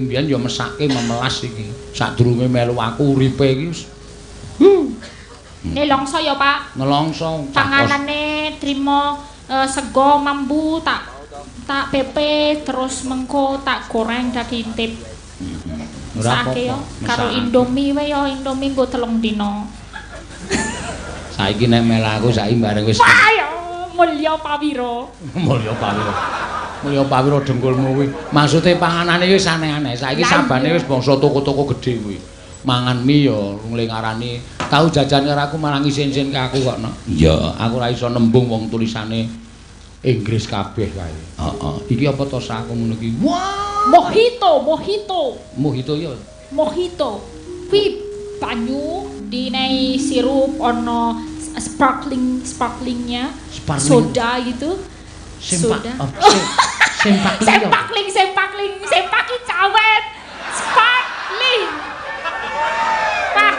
Mbiyen ya mesake memelas iki. Sadurunge melu aku uripe iki wis nelongso ya, Pak. Nelongso. Panganane trimo sego mambu tak pepe terus mengko tak goreng dadi intip. Ora apa-apa. Karo Indomie wae ya, Indomie nggo 3 dina. Saiki nek melu aku saiki bareng wis. Wah ya, mulya pawira. Mulya pawira. Mulya pawira dengkulmu kuwi. Maksude panganane wis aneh-aneh. Saiki sabane wis bangsa toko-toko gedhe kuwi. Mangan mie ya ngle ngarani tau jajan karo aku malah ngisin-isin ke aku kok no. Iya, aku ora iso nembung wong tulisane Inggris kabeh kae. Heeh. Iki apa to aku ngono iki? Wah, mojito, mojito. Mojito ya. Mojito. Kuwi banyu dinei sirup ono sparkling, sparklingnya, sparkling. Soda gitu. Sempak, soda. Oh, sempakling. Sempakling, sempakling, sempaki cawet. Sparkling. Wah.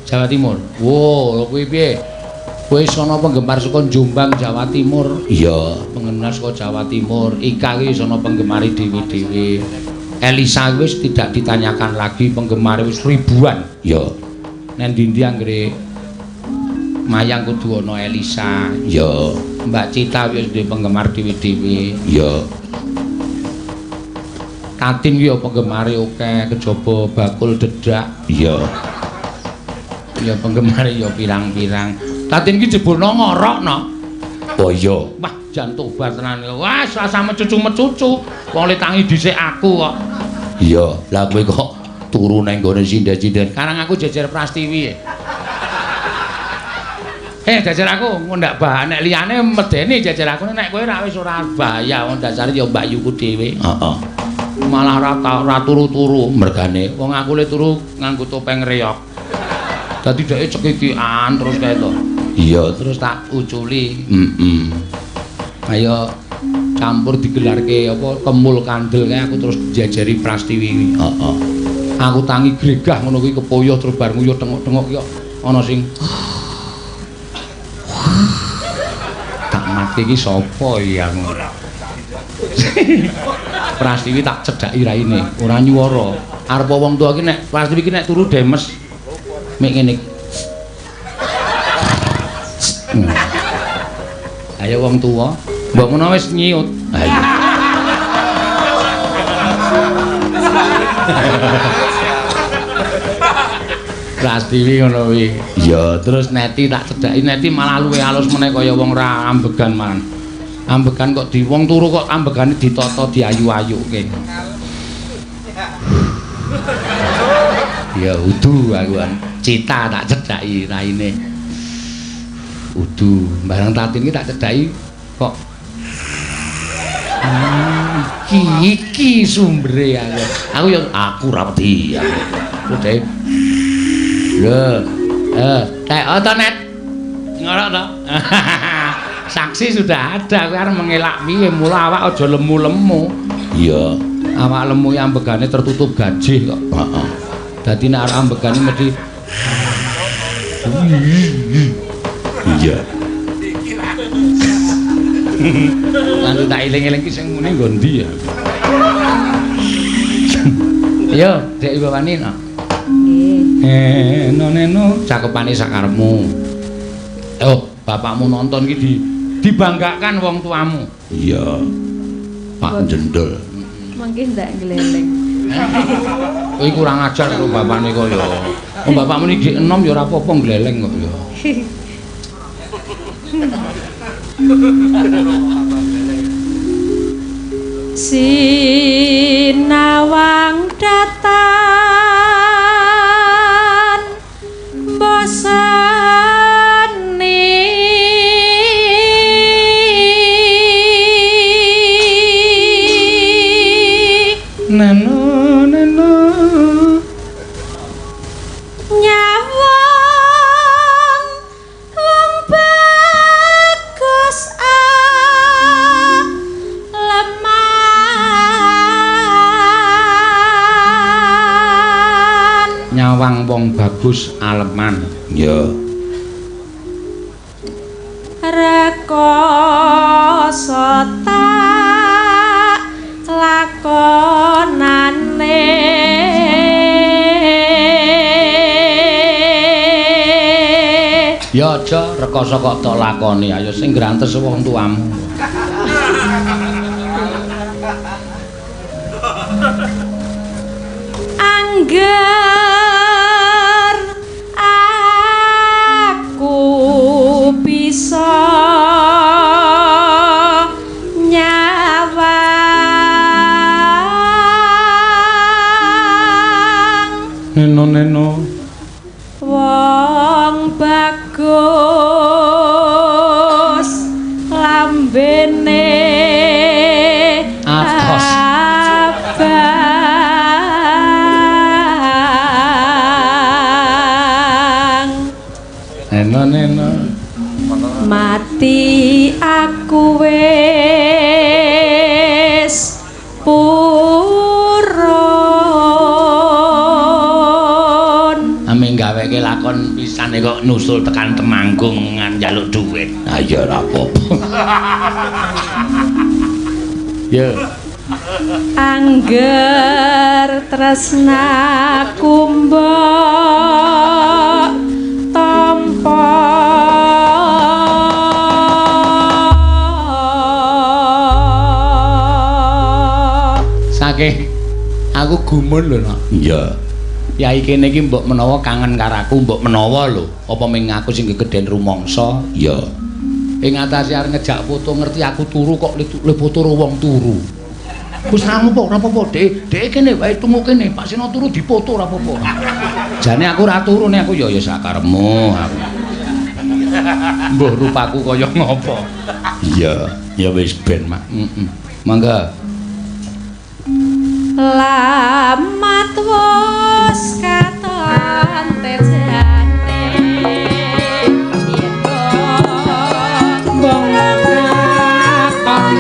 Jawa Timur. Wo, kuwi piye? Kowe sono penggemar saka Jombang Jawa Timur. Iya, penggemar saka Jawa Timur. Ika kuwi sono penggemar dhewe-dhewe. Elisa wis tidak ditanyakan lagi, penggemar wis ribuan. Iya. Nek ndi-ndi anggere mayang kudu ana Elisa. Iya. Mbak Cita wis duwe penggemar dhewe-dhewe. Iya. Tatin kuwi ya penggemare akeh, kejaba bakul dedak. Iya. Ya penggemare ya pirang-pirang. Tatin ki jebulno ngorok no. Oh iya. Wah, jan tobat tenan. Wah, rasa mecucu-mecucu. Wong le tangi dhisik aku kok. Iya, lah kowe kok turu nang nggone sinden-sinden. Karang aku jejer Prastiwi. Jejer aku ngundak bahan nek liyane medeni jejer aku nek kowe ra wis ora bahaya wong dasare ya mbakyuku dhewe. Heeh. Malah ora turu-turu mergane. Wong aku le turu nganggo topeng reok. Dadi dheke cekikian terus kae to. Iya, terus tak uculi. Heeh. Ayo campur digelarke apa kemul kandel kae aku terus jejeri Prastiwi kuwi. Heeh. Aku tangi gregah ngono kuwi kepoyoh terus bar nguyuh tengok-tengok ki ana sing tak mati iki sapa iki aku. Prastiwi tak cedhaki raine, ora nyuwara. Arep wong tuwa iki nek Prastiwi iki nek turu demes mek ngene. Ayo wong tuwa, mbok menawa wis nyiut. Ayo. Prastiwi ngono kuwi. Iya, terus Neti tak cedhaki, Neti malah luwe alus meneh kaya wong ra ambegan man. Ambegan kok di wong turu kok ambegane ditata diayu-ayuke. Ya udu aku an. Cita tak cedhaki raine. Udu, barang Tatin iki tak cedhaki kok iki sumbere aku. Aku ya aku ra wedi aku. Terus lho, tek to Net. Ngorok to. Saksi sudah ada, kowe arep mengelak piye? Mula awak aja lemu-lemu. Iya, awak lemu ya ambegane tertutup gajih kok. Heeh. Dadi nek arep ambegane mesti iya. Nanti tak eling-eling ki sing muni nggo ndi ya. Yo, Dek Iwawani no. Nggih. Neno neno cakepane sakarepmu. Oh, bapakmu nonton ki dibanggakan wong tuamu. Iya. Pak Jendol. Mangke ndak gleleng. Kowe kurang ajar karo bapakne kok ya. Wong bapakmu niki enom ya ora apa-apa gleleng kok ya. Sinawang datan bosani nano nano nyawang wong bagus aleman. Nyawang wong bagus aleman. Ya. Rekoso tak lakonake. Ya aja rekoso kok tok lakoni, ayo sing grantes wong tuamu. Angger aku bisa nyawang neno-neno wong bagus lambene atos abang. Neno-neno mati aku wis purun. Ame gaweke lakon pisane kok nusul tekan Temanggung njaluk dhuwit. Ha ya ora apa-apa. Ya. Angger tresnaku mbok tampa saking aku gumun lho, Nak. Iya. Yai kene iki mbok menawa kangen karo aku, mbok menawa lho. Apa ming aku sing gegeden rumangsa? Iya. Ing atase arep ngejak foto ngerti aku turu kok le foto ro wong turu. Wis ora apa-apa, ora apa-apa, Dik. Dik kene wae tunggu kene, Pak Seno turu dipoto ora apa-apa. Jane aku ora turu nek aku ya ya sakarepmu aku. Mbuh rupaku kaya ngopo. Iya, ya wis ben, Mak. Heeh. Mangga. Lamat wis katon tejane yen wong lakon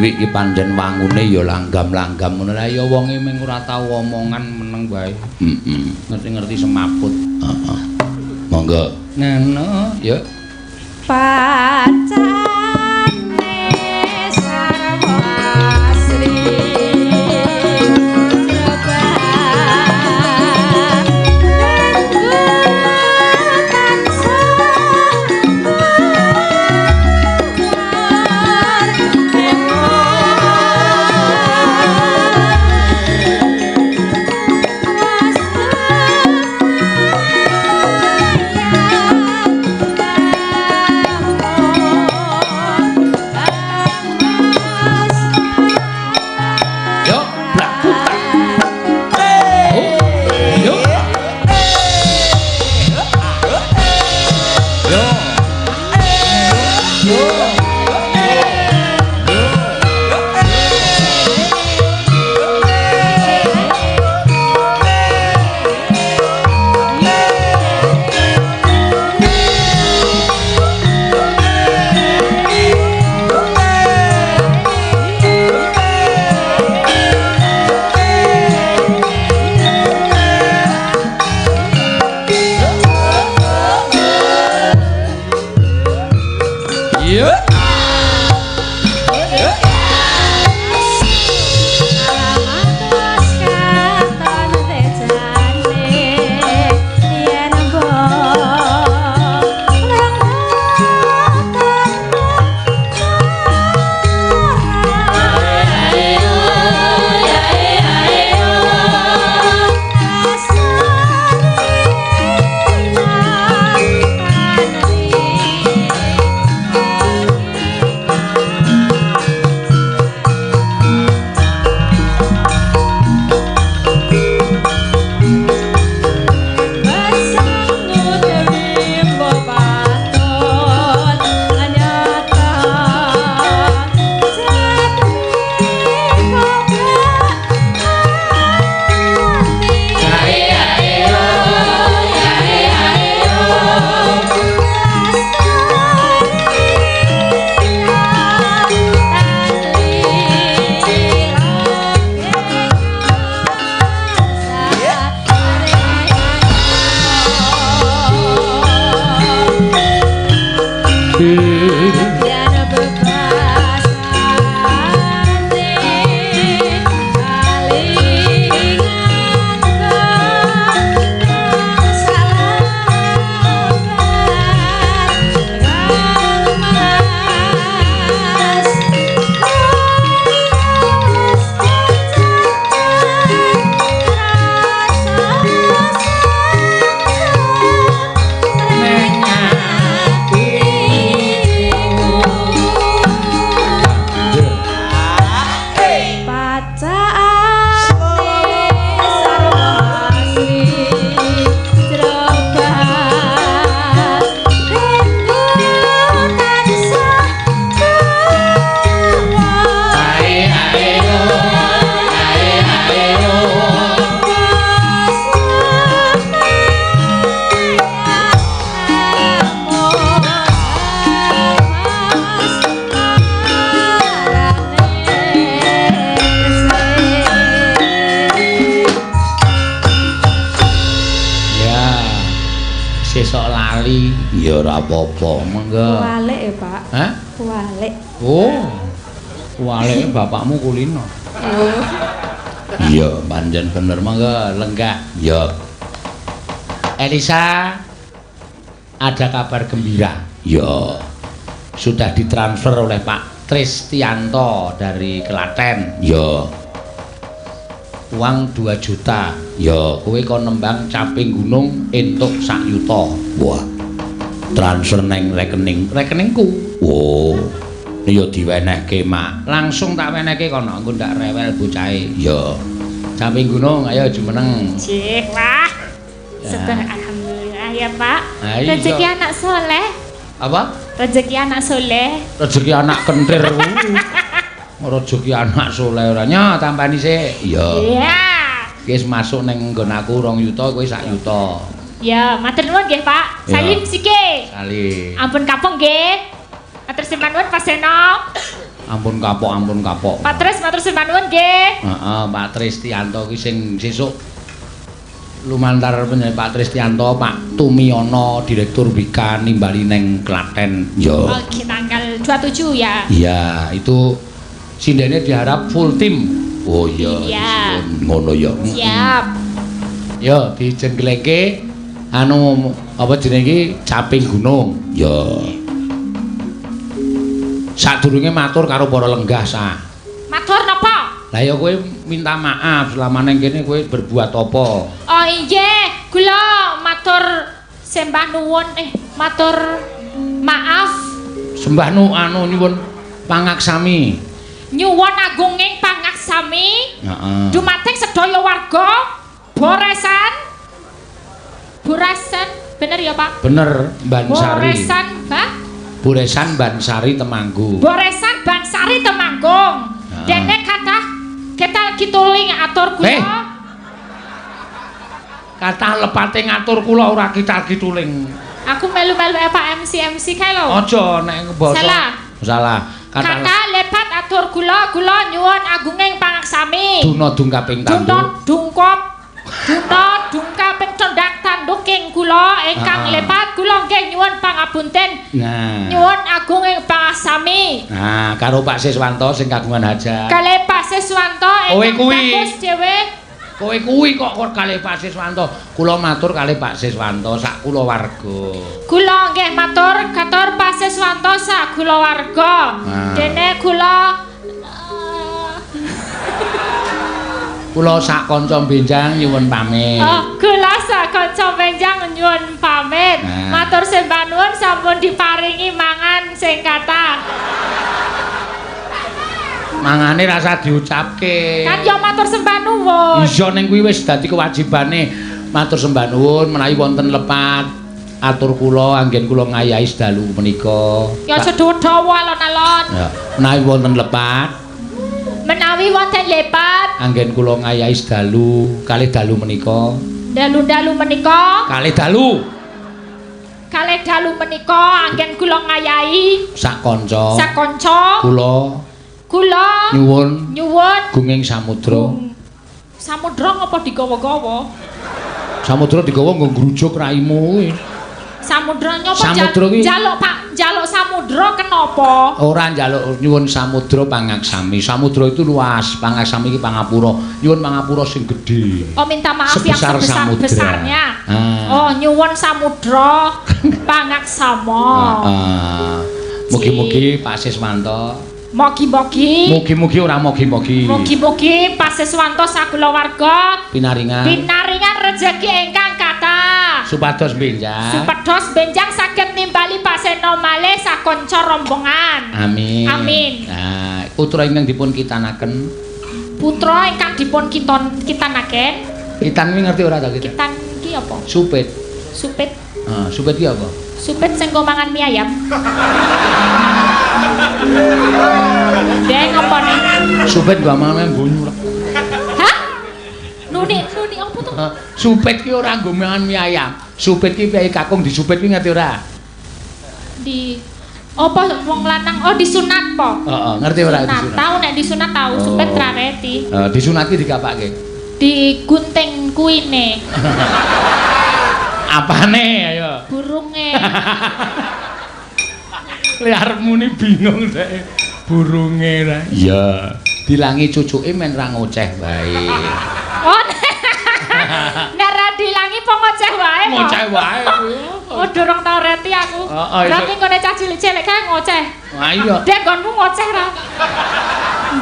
iki pancen wangune ya langgam-langgam ngono lah ya wonge mung ora tau omongan meneng wae. Heeh. Ngerti-ngerti semaput. Heeh. Monggo. Ngono ya. Pacane sarwa asri Sesuk lali. Ya ora apa-apa, monggo. Kuwalik ya, Pak. Hah? Kuwalik. Oh. Kuwalike bapakmu kulino. Oh. Iya, pancen bener, monggo lenggah. Ya. Elisa, ada kabar gembira. Ya. Sudah ditransfer oleh Pak Tristianto dari Klaten. Ya. Uang 2 juta. Ya, kowe kon nembang Caping Gunung entuk sak yuta. Wah. Transfer neng rekening rekeningku. Oh. Ya diwenehke, Mak. Langsung tak wenehke kono, engko ndak rewel bocahe. Ya. Caping Gunung, ayo jumeneng. Cih, wah. Syukur alhamdulillah ya, Pak. Ah, iya. Rezeki anak soleh. Apa? Rezeki anak soleh. Rezeki anak kentir kuwi. Rezeki anak soleh ora nya tampani sik. Iya. Iya. Wis masuk ning nggon aku 2 yuta, kowe sak yuta. Ya, matur nuwun nggih, Pak. Ya. Salim sike. Salim. Ampun kapok nggih. Matur sembah nuwun Pak Seno. Ampun kapok, ampun kapok. Pak Tris matur sembah nuwun nggih. Heeh, Pak Tristianto kuwi sing sesuk lumantar panjenengan Pak Tristianto, Pak Tumiono, Direktur Wika nimbali neng Klaten. Ya. Oke, tanggal 27 ya. Iya, itu sindene diharap full team. Oh iya, Iya. ngono ya. Siap. Ya, dijengglengke anu apa jenenge iki Caping Gunung. Ya. Sadurunge matur karo para lenggah sah. Matur napa? Lah ya kowe minta maaf selama neng kene kowe berbuat apa? Oh inggih, kula matur sembah nuwun matur maaf. Sembah nu anu nyuwun pangaksami. Nyuwun agunging pangaksami. Heeh. Dumateng sedaya warga Boresan. Boresan, bener ya, Pak? Bener, Bansari. Boresan, Pak? Boresan Bansari Temanggung. Boresan Bansari Temanggung. Heeh. Dene kathah ketal kituling atur kula. Kathah lepate ngatur kula ora kital kituling. Aku melu-melu Pak MC MC kae lho. Aja nek basa. Salah. Salah. Kathah lepat atur kula, kula nyuwun agunging pangaksami. Duna dungkaping Duna tanduk. dungkap. Duna dungkaping tondak tanduking kula ingkang lepat kula nggih nyuwun pangapunten. Nah. Nyuwun agunging pangaksami. Nah, karo Pak Siswanto sing kagungan hajat. Kalih Pak Siswanto Kowe ingkang kuwi. bagus dhewe. Kowe kuwi kok kok kalih Pak Siswanto. Kula matur kalih Pak Siswanto sak kulawarga. Kula nggih matur katur Pak Siswanto sak kulawarga. Nah. Dene kula Kula sak kanca benjang nyuwun pamit. Oh, kula sak kanca benjang nyuwun pamit. Nah. Matur sembah nuwun sampun diparingi mangan sing kathah. Mangane rasa diucapke. Kan ya matur sembah nuwun. Iya ning kuwi wis dadi kewajibane matur sembah nuwun menawi wonten lepat atur kula anggen kula ngayahi sedalu menika. Ya aja dawa-dawa alon-alon. Ya, menawi wonten lepat Menawi wonten lepat anggen kula ngayahi sedalu kalih dalu menika. Dalu-dalu menika. Kalih dalu. Kalih dalu menika anggen kula ngayahi sak kanca. Sak kanca. Kula kula nyuwun nyuwun gunging samudra. Samudra ngapa digawa-gawa? Samudra digawa nggo ngrujuk raimu kuwi. Samudra nyapa Samudra kuwi njaluk Pak, njaluk samudra kenapa? Ora njaluk nyuwun samudra pangaksami. Samudra itu luas, pangaksami iki pangapura. Nyuwun pangapura sing gedhe. Oh, minta maaf yang Sebesar samudra. sebesar-besarnya. Ah. Oh, nyuwun samudra pangaksama. Heeh. Mugi-mugi Pak Siswanto. Mugi-mugi. Mugi-mugi ora mugi-mugi. Mugi-mugi Pak Siswanto sakulawarga pinaringan pinaringan rejeki ingkang kathah. Supados benjang. Supados benjang saged nimbali Pak Seno malih sakanca rombongan. Amin. Amin. Nah, putra ingkang dipun kitanaken. Putra ingkang dipun kitanaken. Kitan kuwi ngerti ora ta kita? Kitan ki apa? Supit. Supit. Heeh, supit ki apa? Supit sing mangan mie ayam. Deng apa nih? Supit gua mangan nggo nyurak. Hah? Nuni apa to? Supit ki ora nggo mangan mie ayam. Supit ki piye kakung disupit ki ngerti ora? Di apa wong lanang? Oh, disunat po. Heeh, ngerti ora disunat? Tahu nek disunat tahu, Oh. supit ra reti. Heeh, disunat ki digapake? Digunting kuine. Apane ayo? Burunge. Le arep muni bingung dek. Burunge ra. Iya. Dilangi cucuke men ra ngoceh wae. Oh. Nek ra dilangi po ngoceh wae. Ngoceh wae kuwi. Oh, durung tau reti aku. Berarti nggone cah cilik-cilik kae ngoceh. Wah iya. Dek nggonmu ngoceh ra?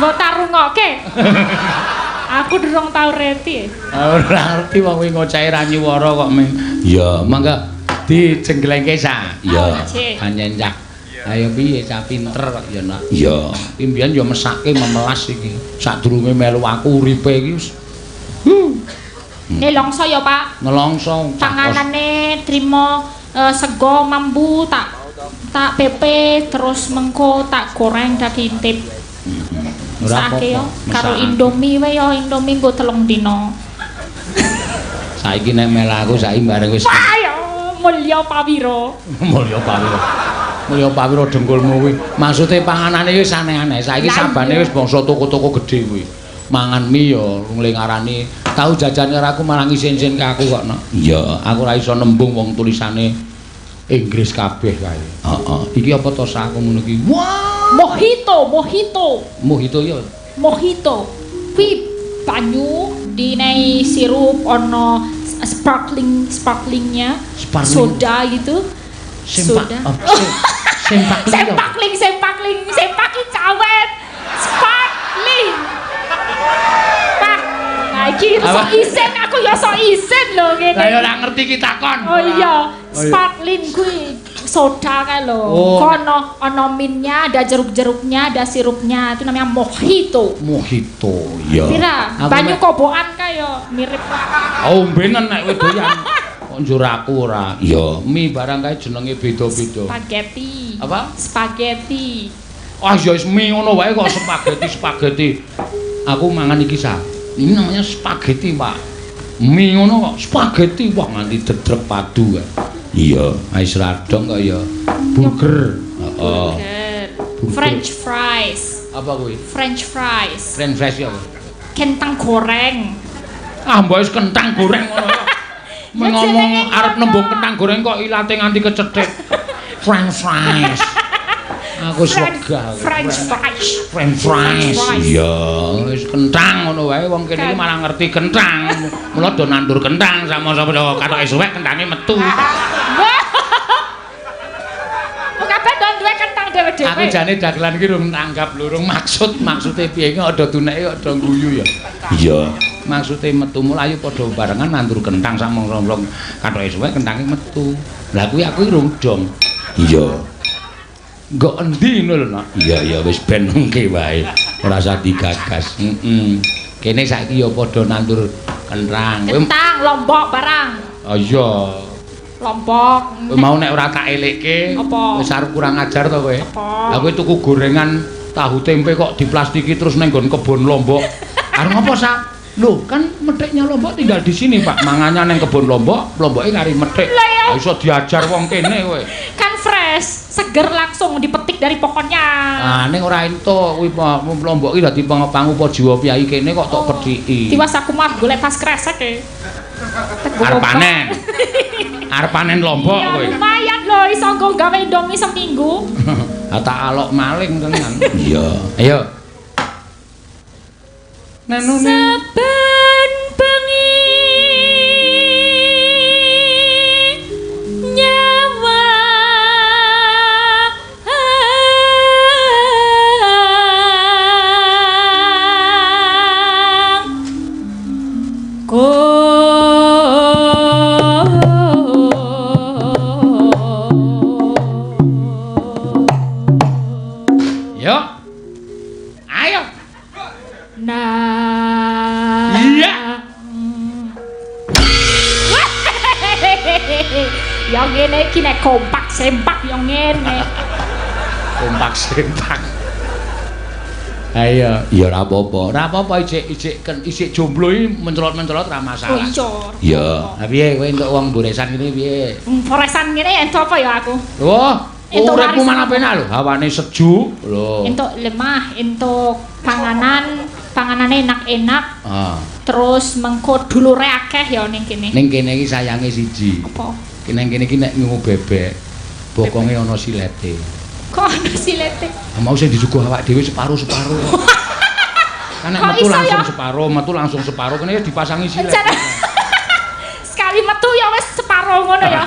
Mbok tak rungokke. Aku durung tau reti. Ora ngerti wong kuwi ngocehe ra nyuwara kok men. Iya, mangga dijenglengke sa. Iya, pancen cah. Ayo piye cah pinter kok ya nak. Iya. Iki mbiyen ya mesake memelas iki. Sadurunge melu aku uripe iki wis. Nelongso ya, Pak. Nelongso. Panganane trimo sego mambu tak pepe terus mengko tak goreng dadi intip. Ora apa-apa. Karo Indomie wae ya, Indomie nggo 3 dina. Saiki nek melu aku saiki bareng wis. Wah ya, mulya pawira. Mulya pawira. Mulya pawira dengkulmu kuwi. Maksude panganane wis aneh-aneh. Saiki sabane wis bangsa toko-toko gedhe kuwi. Mangan mie ya ngle ngarani tau jajan karo aku malah ngisin-isin ke aku kok, Nok. Iya, aku ora iso nembung wong tulisane Inggris kabeh kae. Heeh. Iki apa to aku ngono iki? Wah, mojito, mojito. Mojito ya. Mojito. Kuwi banyu dinei sirup ono sparkling, sparklingnya, sparkling. Soda gitu. Sempak, soda. Oh, sempakling. Sempakling, sempakling, sempaki cawet. Sparkling. Pak, nah iki sok isin aku ya sok isin lho ngene. Lah ya ora ngerti ki takon. Oh iya, sparkling kuwi soda kae lho. Oh. Kono ono minnya, ada jeruk-jeruknya, ada sirupnya. Itu namanya mojito. Mojito, iya. Pira? Banyu kobokan kae ya mirip. Oh, ombenen nek kowe doyan. Kok njur aku ora. Iya, mie barang kae jenenge beda-beda. Spaghetti. Apa? Spaghetti. Ah ya wis mie ngono wae kok spaghetti-spaghetti. Aku mangan iki sa. Ini namanya spaghetti, Pak. Mie ngono kok spaghetti wah nganti dedrek padu kae. Iya, wis radong kok ya. Burger. Heeh. French fries. Apa kuwi? French fries. French fries ya apa? Kentang goreng. Ah, mbok wis kentang goreng ngono ya. Ngomong arep nembung kentang goreng kok ilate nganti kecethit. French fries. Aku wegah. French fries. French fries. Iya, wis kentang ngono wae wong kene iki malah ngerti kentang. Mula do nandur kentang sama sapa katoke suwek kentange metu. Kok kabeh do duwe kentang dhewe-dhewe. Aku jane dagelan iki rung tanggap lho, rung maksud maksude piye iki ada duneke ada guyu ya. Iya. Maksude metu mlayu padha barengan nandur kentang sak mong-mong katoke suwek kentange metu. Lah kuwi aku rung dong. Iya. Nggo endi ngono lho, Nak? Iya, iya wis ben engke wae. Ora usah digagas. Heeh. Kene saiki ya padha nandur kentang. Kentang, lombok barang. Oh iya. Lombok. Kowe mau nek ora tak elekke, wis arep kurang ajar to kowe. Lah kowe tuku gorengan tahu tempe kok diplastiki terus neng nggon kebon lombok. Arep ngopo, Sa? Loh, kan methiknya lombok tinggal di sini, Pak. Manganya neng kebon lombok, lomboke kari methik. Lah iso diajar wong kene kowe. Kan fresh, seger langsung dipetik dari pohonnya. Ah, ning ora entuk kuwi lombok iki dadi pangupa jiwa piyai kene kok tok pethiki. Tiwas aku mah golek tas kresek e. Arep panen. Arep panen lombok kowe. Lumayan lho iso nggo gawe Indomie seminggu. Ha tak alok maling tenan. Iya. Ayo. Nenu saben bengi nyawa ko. Yo. Ayo. Nah. Iya. Ya ngene iki nek kompak sempak ya ngene. Kompak sempak. Ayo, ya ora apa-apa. Ora apa-apa isik jomblo iki mencelot-mencelot ora masalah. Oh iya. Iya. Lah piye kowe entuk wong boresan ngene piye? Boresan ngene entuk apa ya aku? Wah, uripmu malah penak lho, hawane sejuk lho. Entuk lemah, entuk panganan. Panganane enak-enak. Heeh. Terus mengko dulure akeh ya ning kene. Ning kene iki sayange siji. Apa? Ning kene iki nek ngingu bebek, bokonge ana silete. Kok ana silete? Mau sing disuguh awak dhewe separo-separo. Kan nek metu langsung ya? Separo, metu langsung separo, kene ya dipasangi silet. Sekali metu ya wis separo ngono ya.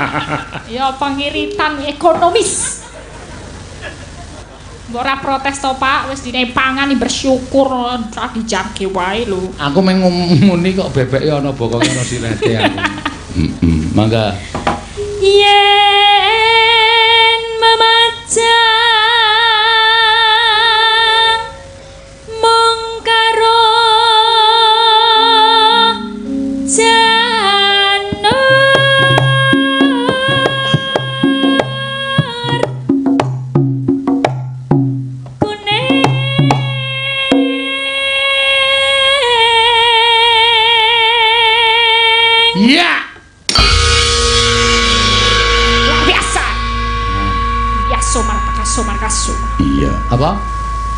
Ya pengiritan ekonomis. Mbok ora protes to, Pak, wis dine pangan bersyukur ora dijangke wae lho. Aku mung ngomuni kok bebeke ana bokonge ana silete aku. Heeh, mangga. Yen memajang mung karo janur kuning. Iya. Biasa. Biasa markaso markaso. Iya. Apa?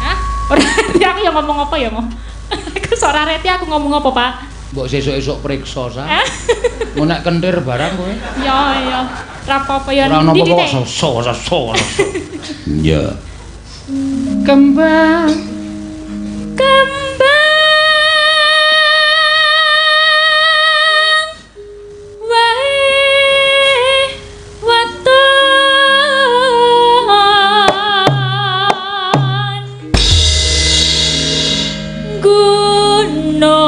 Hah? Ora aku yang ngomong apa ya, Mo? Aku ora reti aku ngomong apa, Pak? Mbok sesuk-esuk priksa sa. Mau nek kentir barang kowe. Ya, ya. Ora apa-apa ya. Ora ono apa-apa so. Iya. Kembang kembang wae waton guna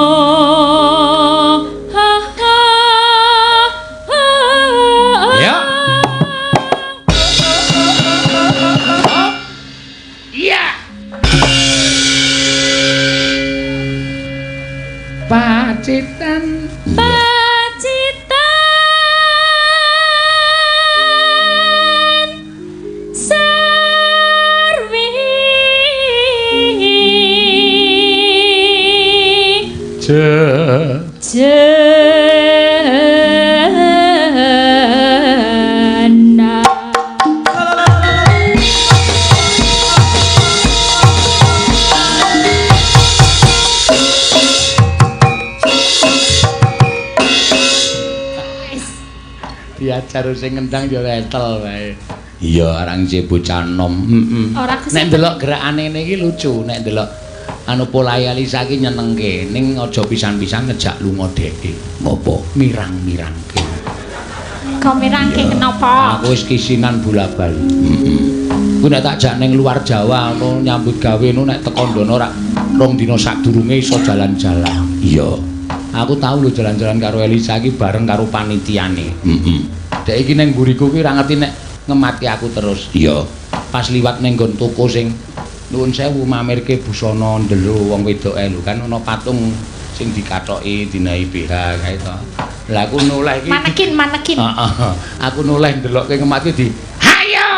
ha ha ha. Ya. Iya. Pacitan Pacitan sarwi je jena. Diajar sing ngendang ya letel wae. Iya, arang je bocah nom. Heeh. Nek ndelok gerakane ngene iki lucu, nek ndelok anu polahe Elisa iki nyenengke, ning aja pisan-pisan ngejak lunga dheke. Ngopo? Mirang-mirangke. Kok mirangke kenapa? Aku wis kisinan bola-bali. Heeh. Ku nek tak jak ning luar Jawa ngono nyambut gawe ngono nek teko ndono rak rong dina sadurunge iso jalan-jalan. Iya. Aku tau lho jalan-jalan karo Elisa iki bareng karo panitiane. Heeh. Dek iki ning mburiku kuwi ora ngerti nek ngematke aku terus. Iya. Pas liwat ning nggon toko sing nuwun sewu mamirke busana ndelo wong wedoke lho kan ana patung sing dikathoki dinahi BH kae to. Lah aku noleh iki manekin. Heeh. Aku noleh ndelokke ngematke di hayo.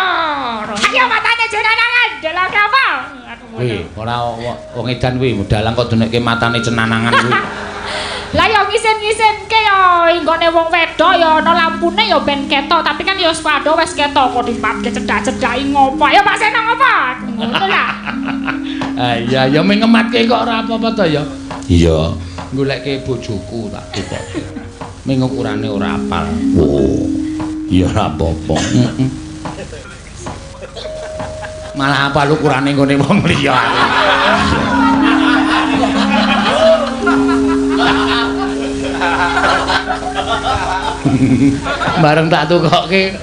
Hayo matane jenanangan delok apa? Aku ngono. Wih, ora wong edan kuwi dalang kok denekke matane cenanangan kuwi. Lah ya ngisin-ngisinke ya nggone wong wedok ya ana lampune ya ben ketok, tapi kan ya sepado wis ketok kok dipatke cedak-cedaki ngopo. Ya Pak Seno ngopo? Ngono lah. Ah iya ya mung ngematke kok ora apa-apa to ya. Iya, goleke bojoku tak tukoke. Ming ukurane ora apal. Oh. Ya ora apa-apa. Heeh. Malah apal ukurane nggone wong liya. Bareng tak tukoke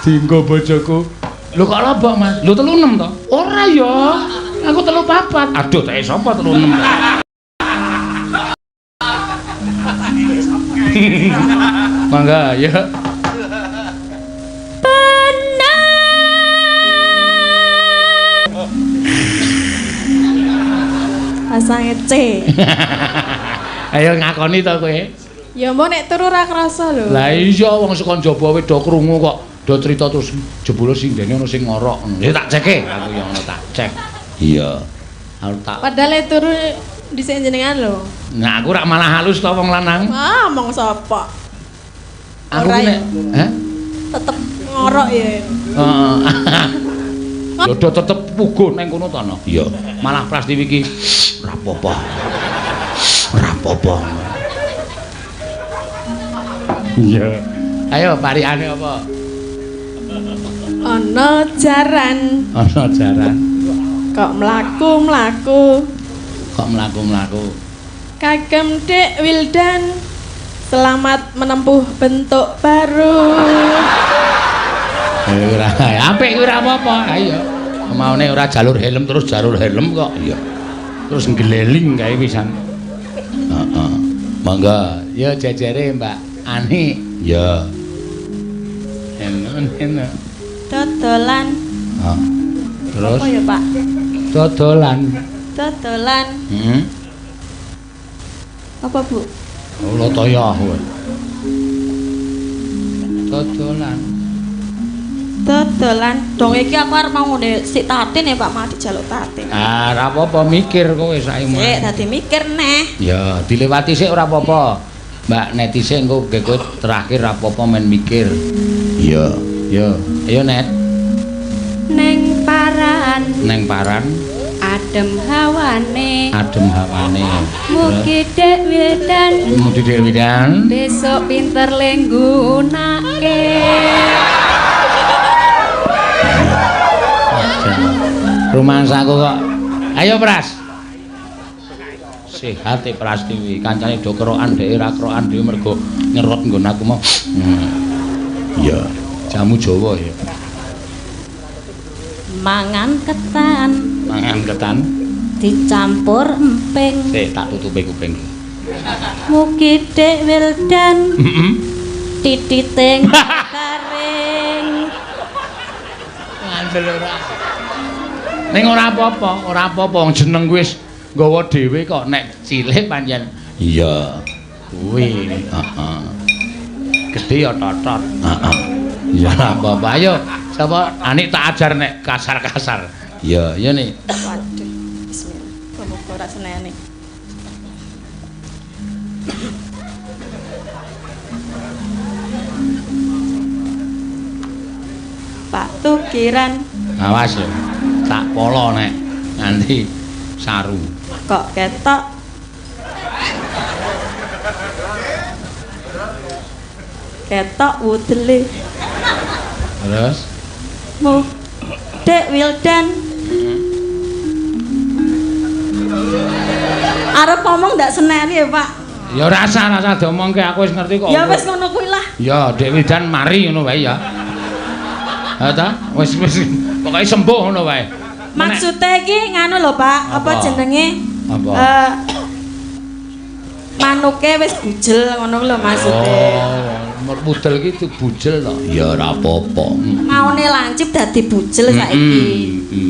dienggo bojoku. Lho kok lobok, Mas? Lho 36 to? Ora ya. Aku 34. Aduh, teke sapa 36? Mangga ya. Pasange C. Ayo ngakoni to kowe. Ya mbok nek turu ora krasa lho. Lah iya wong saka njaba wae do krungu kok do cerita terus jebule sindene ana sing ngorok ngono. Ya tak ceke aku ya ngono tak cek. Iya. Aku tak. Padahal nek turu dhisik jenengan lho. Nah aku rak malah halus to wong lanang. Ah, mong sapa? Aku nek, hah? Tetep ngorok ya. Heeh. Ya do tetep puguh nang kono to no. Iya. Malah Prastiwi iki ora apa-apa. Ora apa-apa. Iya. Ayo parikane apa? Ana jaran. Ana jaran. Kok mlaku-mlaku. Kok mlaku-mlaku. Kagem Dek Wildan. Selamat menempuh bentuk baru. Ora apik kuwi ora apa-apa. Ayo. Maune ora jalur helm terus jalur helm kok. Iya. Terus ngleling kae pisan. Heeh. Monggo. Ya jejere Mbak Ani. Ya. Eno. Dodolan. Heeh. Terus? Apa ya, Pak? Dodolan. Dodolan. Heeh. Apa, Bu? Oh, lotoyo kowe. Dodolan. Dodolan. Dong iki aku arep mau ngene sik tatin ya, Pak, mau dijaluk tatin. Ah, ora apa-apa mikir kowe saiki. Sik dadi mikir neh. Ya, dilewati sik ora apa-apa. Mbak Neti sik engko kowe terakhir ora apa-apa men mikir. Iya. Yo, ayo Net. Neng paran. Neng paran. Adem hawane. Adem hawane. Mugi Dek Wildan. Mugi Dek Wildan. Besok pinter lenggunake. Rumangsaku kok. Ayo Pras. Sehat e Prastiwi, kancane do kerokan dhek ora kerokan dhewe mergo nyerot nggon aku mau. Iya, jamu Jawa ya. Mangan ketan. Mangan ketan dicampur emping. Sik tak tutupi kuping. Mugi Dek Wildan. Heeh. Tititing garing. Ngandel ora. Ning ora apa-apa, ora apa-apa wong jeneng kuwi wis nggawa dhewe kok nek cilik pancen. Iya. Kuwi, heeh. Gedhe ya totot. Heeh. Ya ora apa-apa. Ayo, sapa Anik tak ajar nek kasar-kasar. Iya, iya nih. Waduh. Bismillah. Muga ora senene. Pak Tukiran. Awas lho. Tak polo nek nganti saru. Kok ketok? Ketok wudele. Terus? Mu Dek Wildan. Arep ngomong ndak seneni ya, Pak? Ya ora usah, ora usah diomongke, aku wis ngerti kok. Ya wis ngono kuwi lah. Ya, Dek Wildan mari ngono wae ya. Ha ta? Wis wis pokoke sembuh ngono wae. Maksude iki nganu lho, Pak, apa jenenge? Apa? Manuke wis bujel ngono lho maksude. Oh, mudel iki bujel to. Ya ora apa-apa. Maune lancip dadi bujel saiki.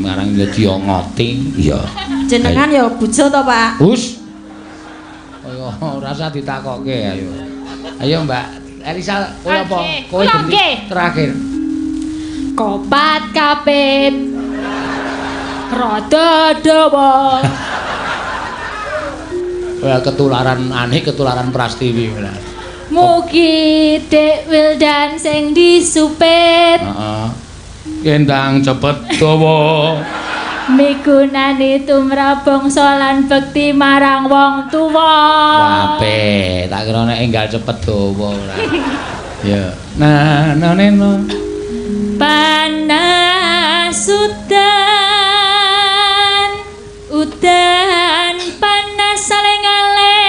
Marang ya diongoti. Ya. Jenengan ya bujel to, Pak? Hus. Kaya ora usah ditakokke ayo. Ayo Mbak Elisa, kowe apa? Kowe terakhir. Kopat kapit. Rada dawa. Wah, ketularan aneh, ketularan Prastiwi. Mugi Dek Wildan sing disupit. Heeh. Kendang cepet dawa. Migunani tumrap bangsa lan bekti marang wong tuwa. Apik, tak kira nek enggal cepet dawa ora. Ya. Nah, neno. Panas udan, udan panas saling-aling.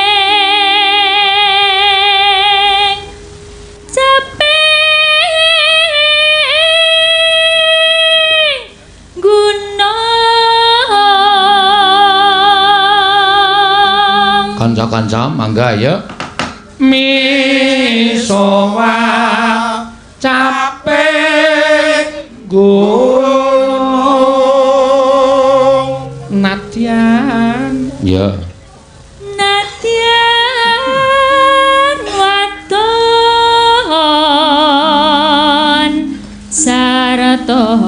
Caping gunung. Kanca-kanca mangga ya. Misowa capek gunung nadyan. Ya. Nadyan waton sarta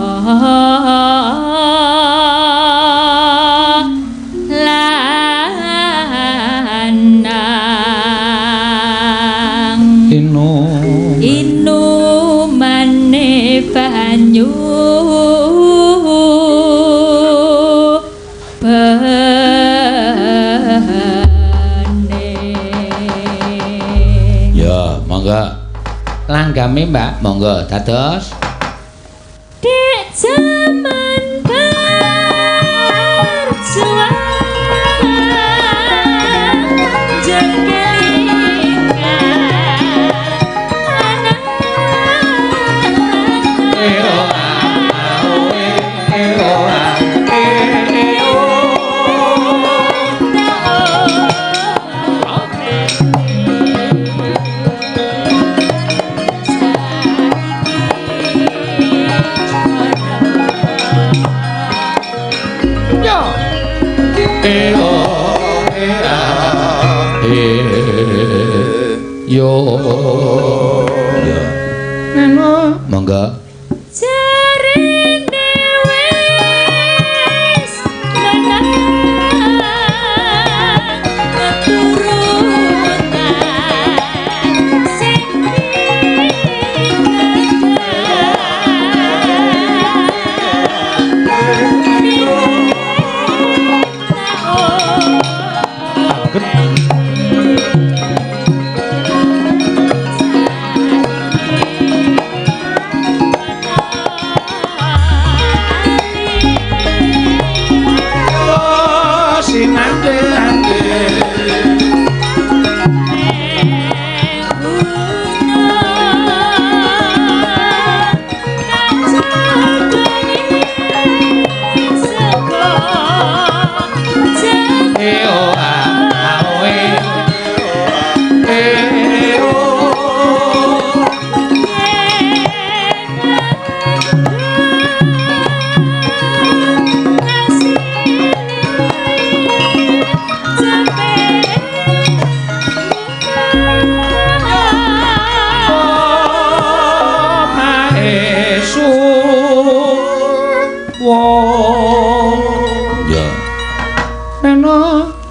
lanang. Inumane banyu Langgame, Mbak, monggo dados. Dek jaman berjuang Yo. Neno, monggo. Jarene wis menang keturunan sing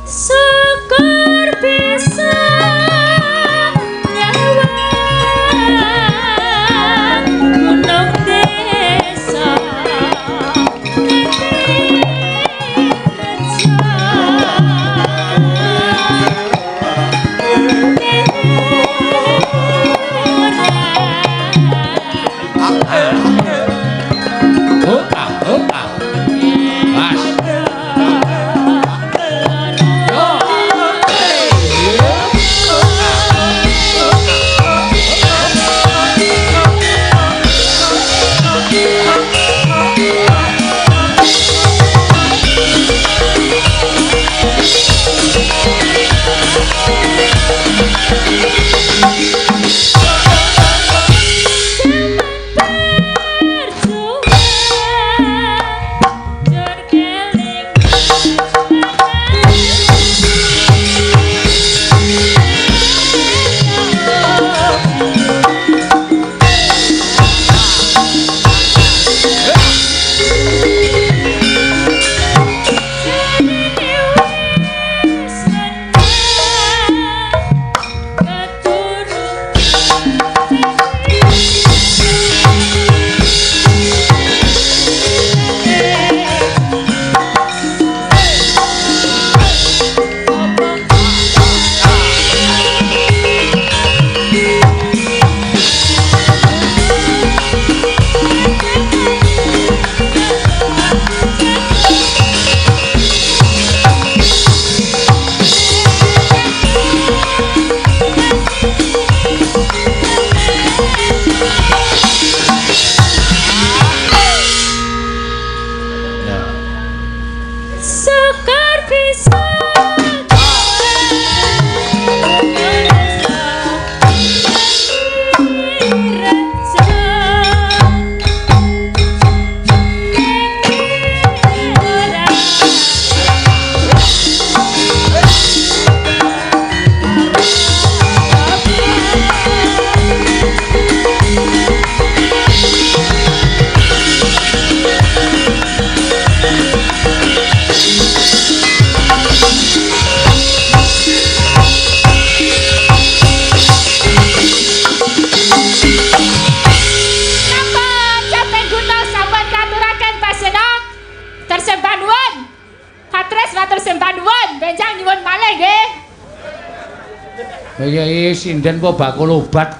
Syukur bisa nyawang gunung desa Iya, sinden apa bakul obat.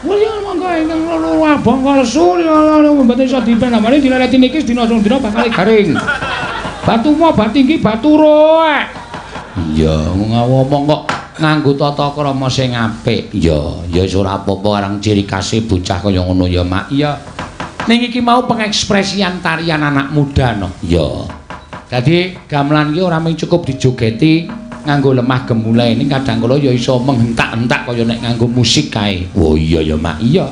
Wis ya monggo ingkang loro abang lesu mboten iso dipenamani dilereti niki dina dina bakal garing. Batu mo batinggi batu roek. Iya, ngomong kok nganggo tata krama sing apik. Iya, ya wis ora apa-apa arang ciri khase bocah kaya ngono ya, Mak. Iya. Ning iki mau pengekspresian tarian anak muda no. Iya. Dadi gamelan iki ora mung cukup dijogeti nganggo lemah gemulai, ning kadang kala ya iso menghentak-hentak kaya nek nganggo musik kae. Oh iya ya, Mak. Iya.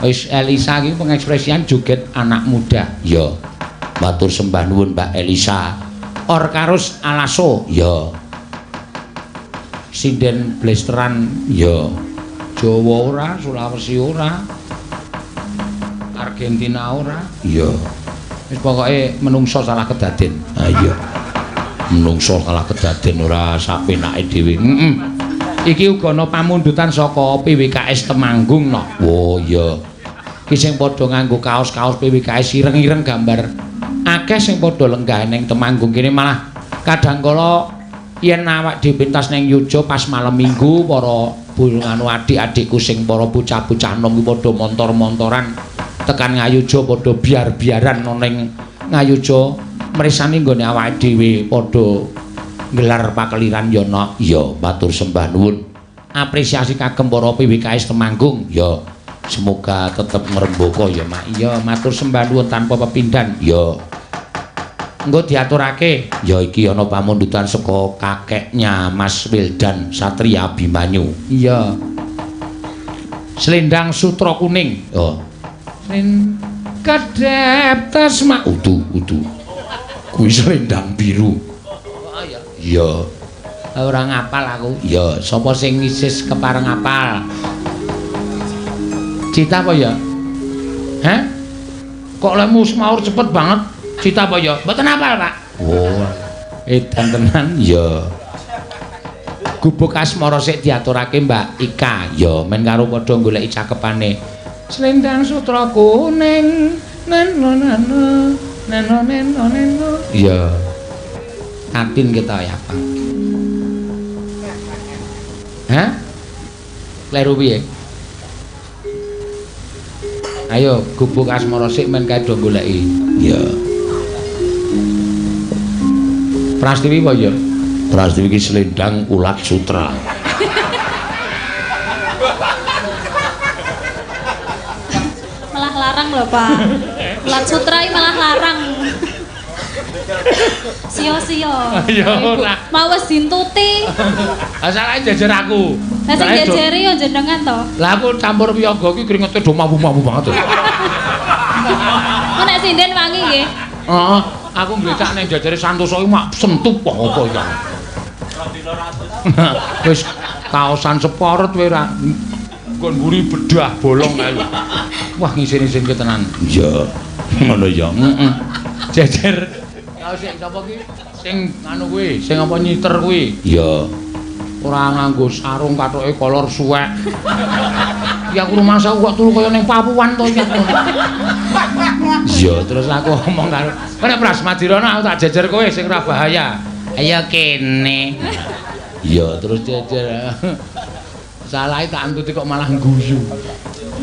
Wis Elisa iki pengekspresian joget anak muda. Iya. Matur sembah nuwun Mbak Elisa. Orkarus Alaso. Iya. Sinden blesteran. Iya. Jawa ora, Sulawesi ora. Argentina ora. Iya. Wis pokoke menungso salah kedaden. Ha iya. Menungso salah kedaden ora sapenake dhewe. Heeh. Iki uga ana pamundutan saka PWKS Temanggung no. Oh iya. Iki sing padha nganggo kaos-kaos PWKS ireng-ireng gambar. Akeh sing padha lenggah ning Temanggung kene, malah kadang kala yen awak dhewe pentas ning Yogya pas malam Minggu para nganu adik-adikku sing para bocah-bocah nom ki padha montor-montoran tekan Ngayogya padha biar-biaran ning Ngayogya mresani nggone awake dhewe padha nggelar pakeliran ya nok. Ya matur sembah nuwun. Apresiasi kagem para PWKS Temanggung. Ya semoga tetep ngrembaka ya, Mak. Iya, matur sembah nuwun tanpa pepindhan. Ya. Engko diaturake. Ya iki ana pamundutan saka kakeknya Mas Wildan Satria Abimanyu. Iya. Selendang sutra kuning. Oh. Slen kedep tesma udu udu. Kuwi selendang biru. Oh iya. Iya. Ora ngapal aku. Iya, sapa sing ngisis kepareng apal? Cita apa ya? Hah? Kok lemu semaur cepet banget? Cita apa ya? Mboten apal, Pak. Oh. Edan tenan. Iya. Gubuk asmara sik diaturake Mbak Ika. Ya, men karo padha goleki cakepane. Selendang sutra kuning, neno neno, neno neno neno. Iya. Tatin kita ya, Pak. Hah? Kleru piye? Ayo gubuk asmara sik men kae do goleki. Iya. Prastiwi apa ya? Prastiwi iki selendang ulat sutra. Malah larang lho, Pak. Ulat sutra iki malah larang. Sio-sio. Ya ora. Mau wis dintuti. Ha salahe jejer aku. Lah sing jejere yo jenengan to. Lah aku campur piyaga iki kringete do mambu-mambu banget to. Kok nek sinden wangi nggih? Heeh, aku nglecak ning jejere Santoso iki mak sentup apa ya. Wis kaosan seporot kowe ora. Nggon mburi bedah bolong kae lho. Wah ngisin-isin ke tenan. Iya. Ngono ya. Heeh. Jejer kaos sing sapa ki? Sing anu kuwi, sing apa nyiter kuwi. Iya. Ora nganggo sarung kathoke kolor suwek. Ya aku rumangsaku kok turu kaya ning Papuan to iki. Iya, terus aku ngomong karo, "Nek Pras Madirono aku tak jejer kowe sing ora bahaya." Ayo kene. Iya, terus jejer. Salahe tak antuti kok malah guyu.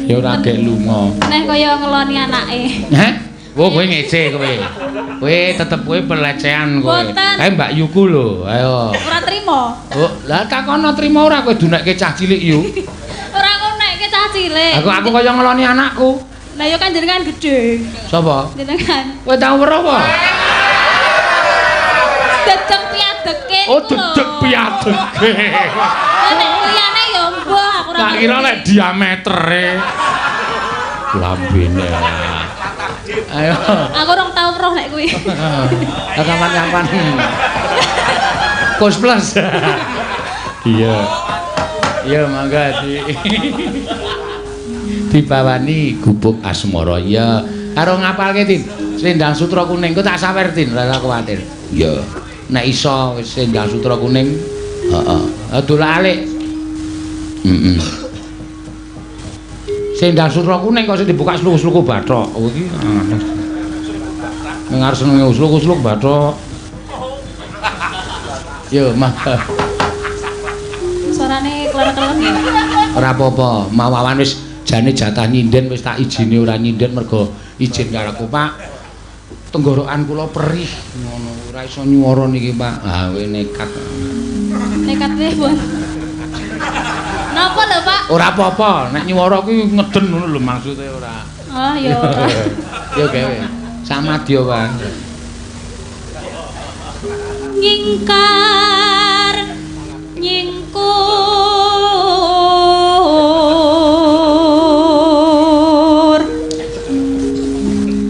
Ya ora gek lunga. Nek kaya ngeloni anake. Heh? Wo kowe ngece kowe. Kowe tetep kowe pelecehan kowe. Kae Mbak Yuku lho, ayo. Ora trimo. Oh, lah takono trimo ora kowe dunekke cah cilik yu. Ora ngunekke cah cilik. Aku kaya ngeloni anakku. Lah ya kan jenengan gedhe. Sapa? Jenengan. Kowe tau weruh apa? Dedeg piadeke. Oh, dedeg piadeke. Lah nek liyane ya mbah aku ora. Tak kira lek diametere. Lambene. Ayo. Aku rong tau roh nek kuwi. Lah kapan-kapan. Kos plus. Iya. Iya mangga di. Dibawani gubuk asmara. Iya. Karo ngapalke Tin. Selendang sutra kuning ku tak sawer Tin, ora kuwatir. Iya. Nek iso wis selendang sutra kuning. Heeh. Dolak-alik. Heeh. Selendang sutra kuning kok sing dibuka sluku-sluku bathok. Oh iki aneh. Ning arep senenge usluk-usluk bathok. Yo, mah. Suarane kelar-kelar nggih. Ora apa-apa, mawawan wis Jane jatah nyinden wis tak ijini ora nyinden mergo izin karo aku, Pak. Tenggorokan kula perih ngono, ora iso nyuwara niki, Pak. Ah, kowe nekat. Nekat pripun? Napa lho, Pak? Ora apa-apa, nek nyuwara kuwi ngeden ngono lho maksude ora. Oh, ya ora. Ya gawe. Samadya, Pak. Nyingkar nyingkur.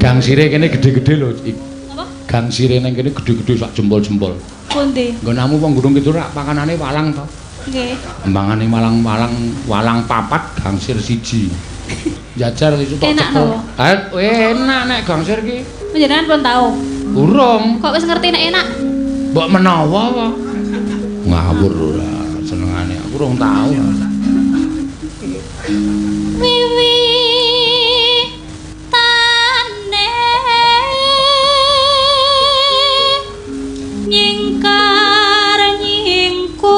Gangsire kene gede-gede lho. Apa? Gangsire nang kene gede-gede sak jempol-jempol. Pundi? Nggonamu wong Gunung Kidul rak pakanane walang to. Nggih. Mangane walang-walang, walang papat gangsir siji. Jajar itu tok Enak cekel. napa? Ah, enak nek gangsir ki. Panjenengan pun tau. Urung. Kok wis ngerti nek enak? Mbok menawa apa? Ngawur ora senengane aku urung tau. Wiwi tane nyingkar nyingkur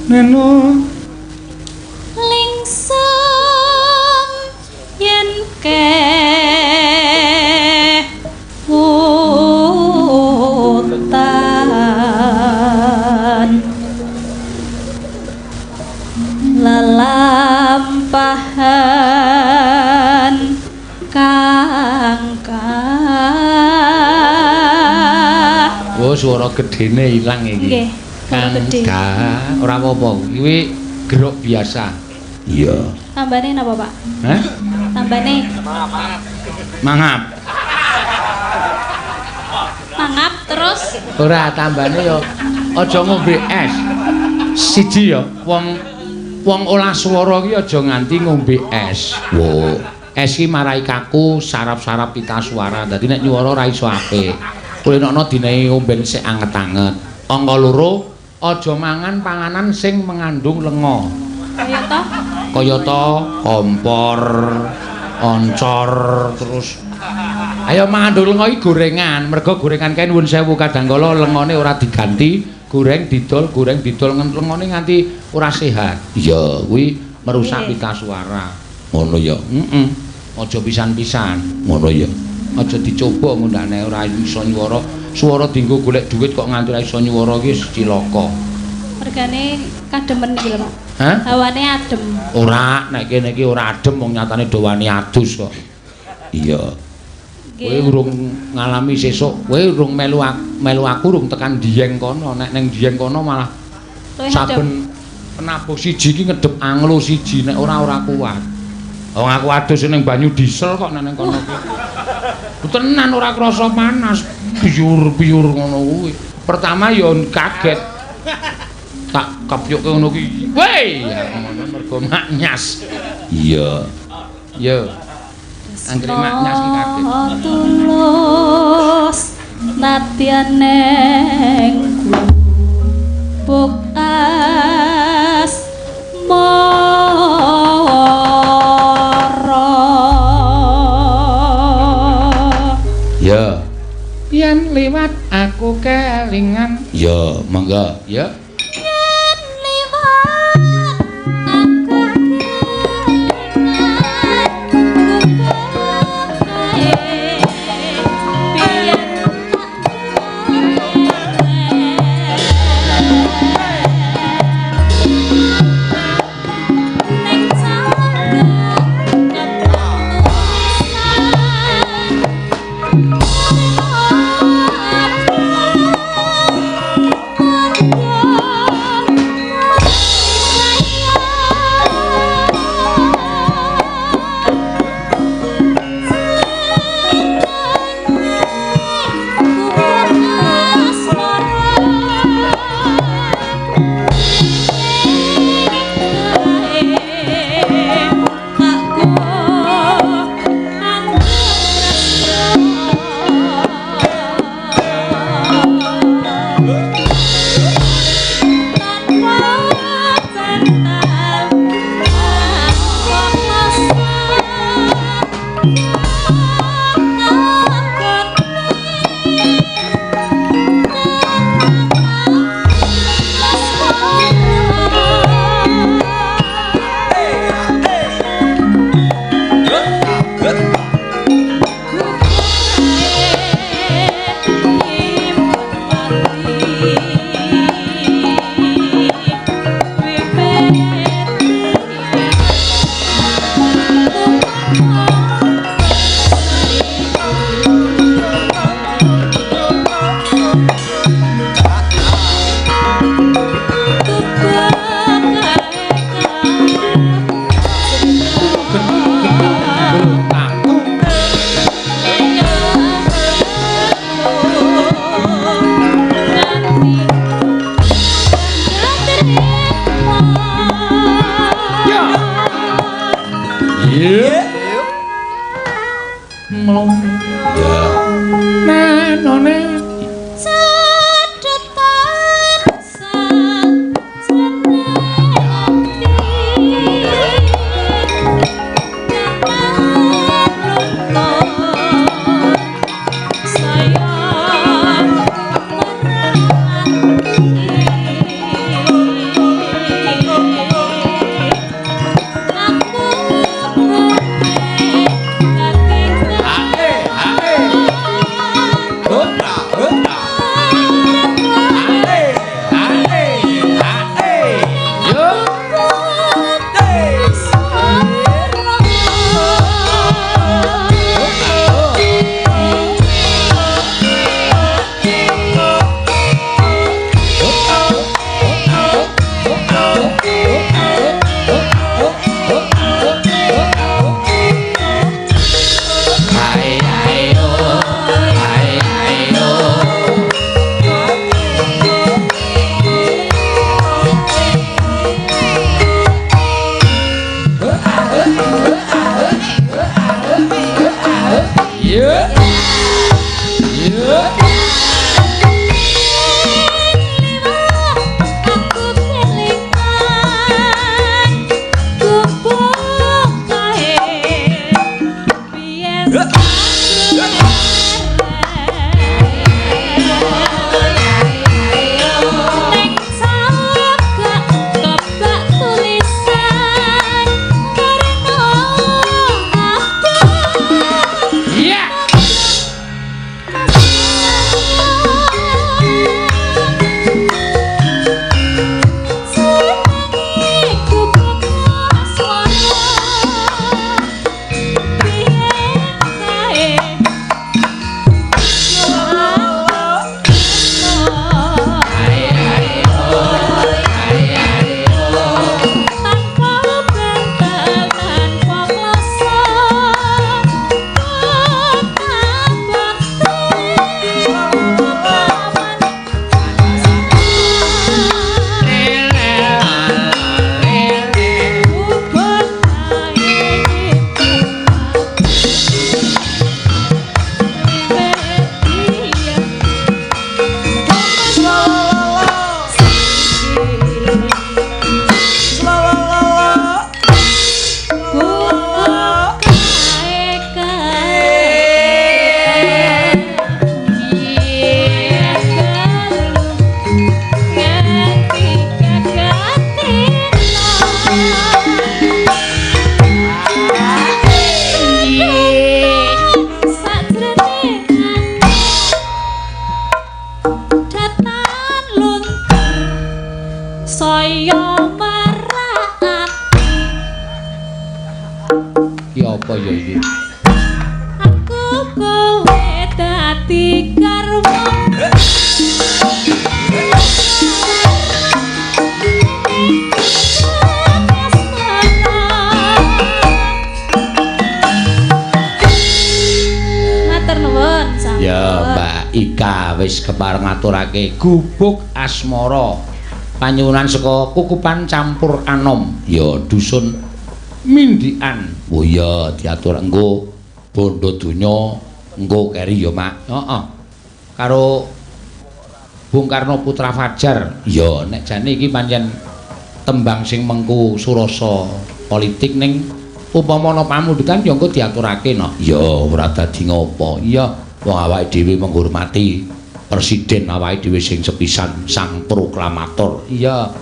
Neno lingsem yen kewutan lelampahan kangkah. Oh, suara gedene ilang iki. Nggih, suara gedhe. Kangkah, ora apa-apa. Kuwi geruk biasa. Iya. Tambane napa, Pak? Hah? Tambane Mangap. mangap terus Ora tambane ya aja ngombe es. Siji ya, wong wong olah swara ki aja nganti ngombe es. Wo, es ki marai kaku saraf-saraf pita suara. Dadi nek nyuwara ora iso apik. Kulinokno dinehi omben sik anget-anget. Angka loro, aja mangan panganan sing mengandung lenga. kaya ta Kayata kompor, oncor, terus ayo mengandung lenga iki gorengan. Mergo gorengan kae nuwun sewu kadang kala lengane ora diganti, goreng didol lengane nganti ora sehat. Iya, kuwi merusak pita suara. Ngono ya. Heeh. Aja pisan-pisan. Ngono ya. Aja dicoba ngundane ora iso nyuwara. Suara dienggo golek duit kok nganti ora iso nyuwara iki wis cilaka. Mergane kademen iki lho, Pak. Hah? Hawane adem. Ora, nek kene iki ora adem wong nyatane do wani adus kok. Iya. Kowe urung ngalami sesuk, kowe urung melu melu aku urung tekan Dieng kono. Nek ning Dieng kono malah saben penabuh siji iki ngedep anglo siji, nek ora ora kuat. Wong aku adus ning banyu diesel kok nek ning kono ki. Tenan ora krasa panas, piyur-piyur ngono kuwi. Pertama ya kaget. Tak kepyukke ngono ki. Weh, ya ngono mergo maknyas. Iya. Ya. Anggere maknyas ki kaget. Tulus nadyan neng gubuk asmara. Ya. Yen liwat aku kelingan. Ya, monggo. Ya. Yen liwat aku kelingan gubuk kae biyen tak ning cangkem keputusan. mlung. Ya. Nenone Ki apa ya iki? Aku kowe dadi karwo. Matur nuwun sampun. Ya Mbak Ika wis kepareng ngaturake gubuk asmara. Panyuwunan saka Kukupan Campur Anom ya dusun Mindian. Oh iya diatur engko bondo donya engko keri ya Mak. Heeh. Karo Bung Karno Putra Fajar. Ya nek jane iki pancen tembang sing mengku surasa politik ning upama ana pamundhutan ya engko diaturake no. Ya ora dadi ngopo. Iya wong awake dhewe menghormati presiden awake dhewe sing sepisan sang proklamator. Iya.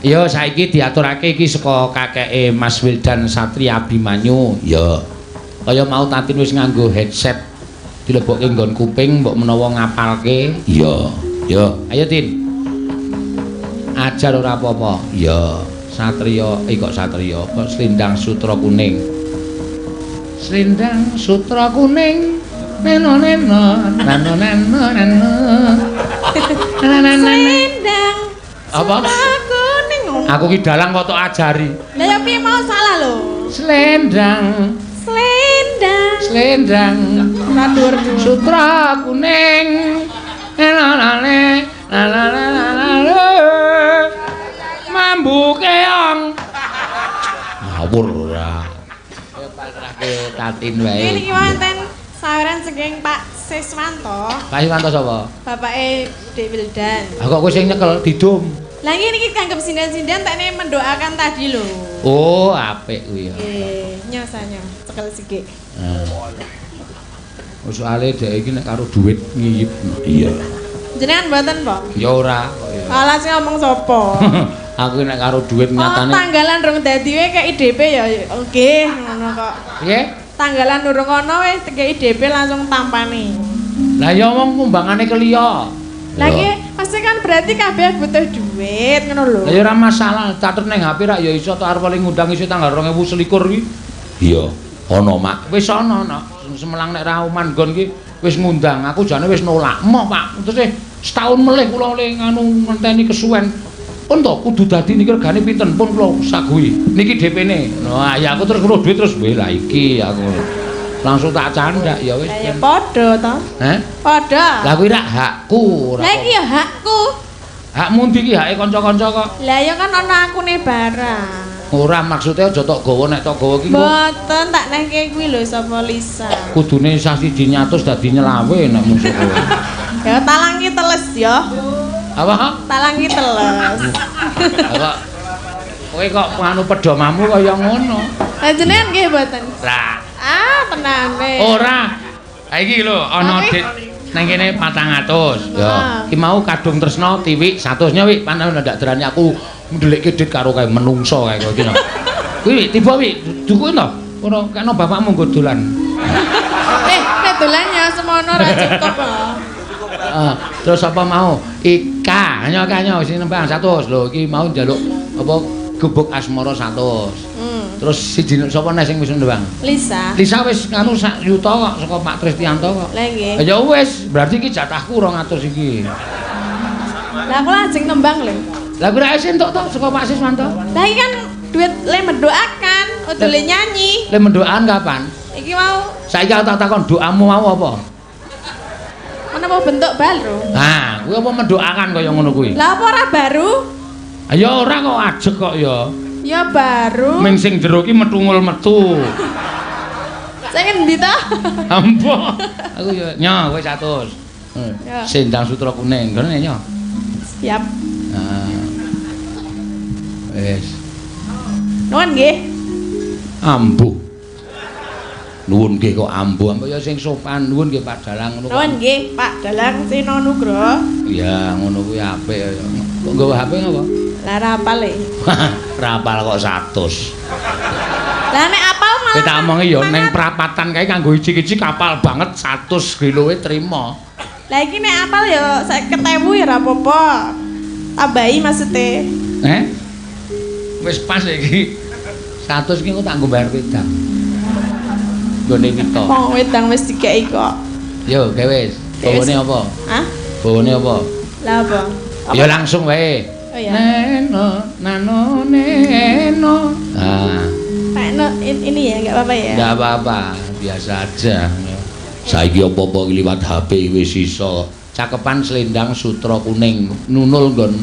Iya saiki diaturake iki saka kakeke Mas Wildan Satria Abimanyu. Iya. Kaya mau Tatin wis nganggo headset dilebokke nggon kuping mbok menawa ngapalke. Iya. Yo, ayo Tin. Ajar ora apa-apa. Iya, Satria, kok Satria, kok Slendang Sutra Kuning. Slendang Sutra Kuning. Neno neno, nano nano nano. Slendang. Apa? Kuning. Aku ki dalang kok tok ajari. Lah ya piye mau salah lho. Slendang. Slendang. Slendang. Sutra kuning. Neno nane, nana nana nana. Mambu keong. Ngawur ora. Ayo pasrahke Tatin wae. Niki wonten Saweran saking Pak Siswanto, Pak Siswanto sapa? bapake Dek Wildan. Ah kok kowe sing nyekel didum. Lah ngene iki kanggep sinden-sinden tekne mendoakan tadi lho. Oh, apik kuwi ya. Nggih, nyosanyo, cekel sithik. Nah. Oh, soale dhek iki nek karo duit ngiyip. Iya. Jenengan mboten, Pak? Ya ora kok ya. Alah sing ngomong sapa? Aku nek karo duit Oh, nyatane. tanggalan rong dadi wae kei DP ya oke ngono kok. Piye? Tanggalan durung ono wis dikei DP langsung tampane. Lah ya wong kumbangane ke liya. Lah iki pasti kan berarti kabeh butuh duit ngono lho. Lah ya ora masalah, catet ning HP rak ya iso to arep paling ngundang iso tanggal 2021 iki. Iya, ana Mak. Wis ana, Nak. Semelang nek ra oman nggon ki wis ngundang. Aku jane wis nolak. Emoh, Pak. Terus setahun melih kula le nganu ngenteni kesuwen. Pun to kudu dadi niki regane pinten pun kula saguhi. Niki DP-ne. Wah, ya aku terus weruh duit terus weh lah iki aku. Langsung tak candak ya wis. Lah ya padha to. Heh? Padha. Lah kuwi rak hakku ora. Lah iki ya hakku. Hakmu ndi iki hake kanca-kanca kok. Lah ya kan ana akune barang. Ora maksudnya aja tok gawa nek tok gawa iki kok Mboten tak nehke kuwi lho sapa Lisa. kudune sasi 100 dadi nyelawe nek musuh kowe. Ya talangi teles ya. Apa? Talangi teles. Kok kowe kok nganu pedomamu kaya ngono. Lah jenengan nggih mboten? Lah, Ah, tenane. ora. Ha iki lho ana Oke. dit nang kene 400. Ya, Ah. iki mau kadung tresno tiwik 100 nya wik panen ndak derani aku ndelikke dit karo kae menungso kae kok iki. Kuwi wik tiba wik dukuke to. Ora kena bapakmu nggo dolan. Eh, nek dolan ya semono ora cukup kok. Terus apa mau? Ika, nyo ka nyo sing nembang 100 lho iki mau njaluk apa gubuk asmara 100. Terus siji sapa neh sing wis nembang? Lisa. Lisa wis nganu sak yuta kok saka Pak Tristianto kok. Lah nggih. Ya wis, berarti iki jatahku 200 iki. Lah aku lajeng nembang lho. Lah kuwi ra entuk to saka Pak Siswanto? Lah iki kan duit le mendoakan, udah le nyanyi. Le mendoaan kapan? Iki mau Saiki aku tak takon doamu mau apa? menapa bentuk baru? Nah, kuwi apa mendoakan kaya ngono kuwi? Lah apa ora baru? Ya ora kok ajeg kok ya. Ya baru. Ming sing jero ki metungul metu. Sing endi to? Ambo. Aku ya nyo kowe 100. Ya. Sendang sutra kuning, ngene nyo. Siap. Nah. Wis, Nuwun nggih. ambu. Nuwun nggih kok ambu, ambu ya sing sopan, nuwun nggih Pak Dalang ngono kok. Nuwun nggih, Pak Dalang Seno Nugroho. Iya, ngono kuwi apik ya. Kok nggawa HP ngapa? Lah ra apal e. Rapal kok 100. Lah nek apal malah. Kowe tak omongi ya ning prapatan kae kanggo iji-iji kapal banget 100 kiloe trimo. Lah iki nek apal ya 50.000 ya ora apa-apa. Tambahi maksude. Eh? Wis pas iki. 100 iki engko tak nggo bayar wedang. Nggone Wito. Wong wedang wis dikeki kok. Yo, gawe wis. Bawane apa? Hah? Bawane apa? Lah apa? Apa? Ya langsung wae. Oh ya. Neno, nano, neno. Ah, Pak no, ini ya enggak apa-apa ya. ndak apa-apa, biasa aja. Saiki apa-apa liwat HP wis iso. Cakepan selendang sutra kuning nunul nggon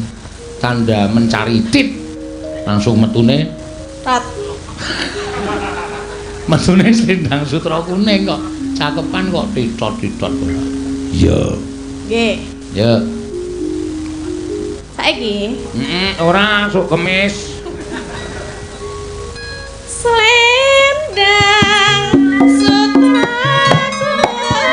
tanda mencari tit. Langsung metune Rat. metune selendang sutra kuning kok. Cakepan kok titot-titot. Iya. Nggih. Ya. Saiki Heeh, ora sok kemis. selendang sutra kuning.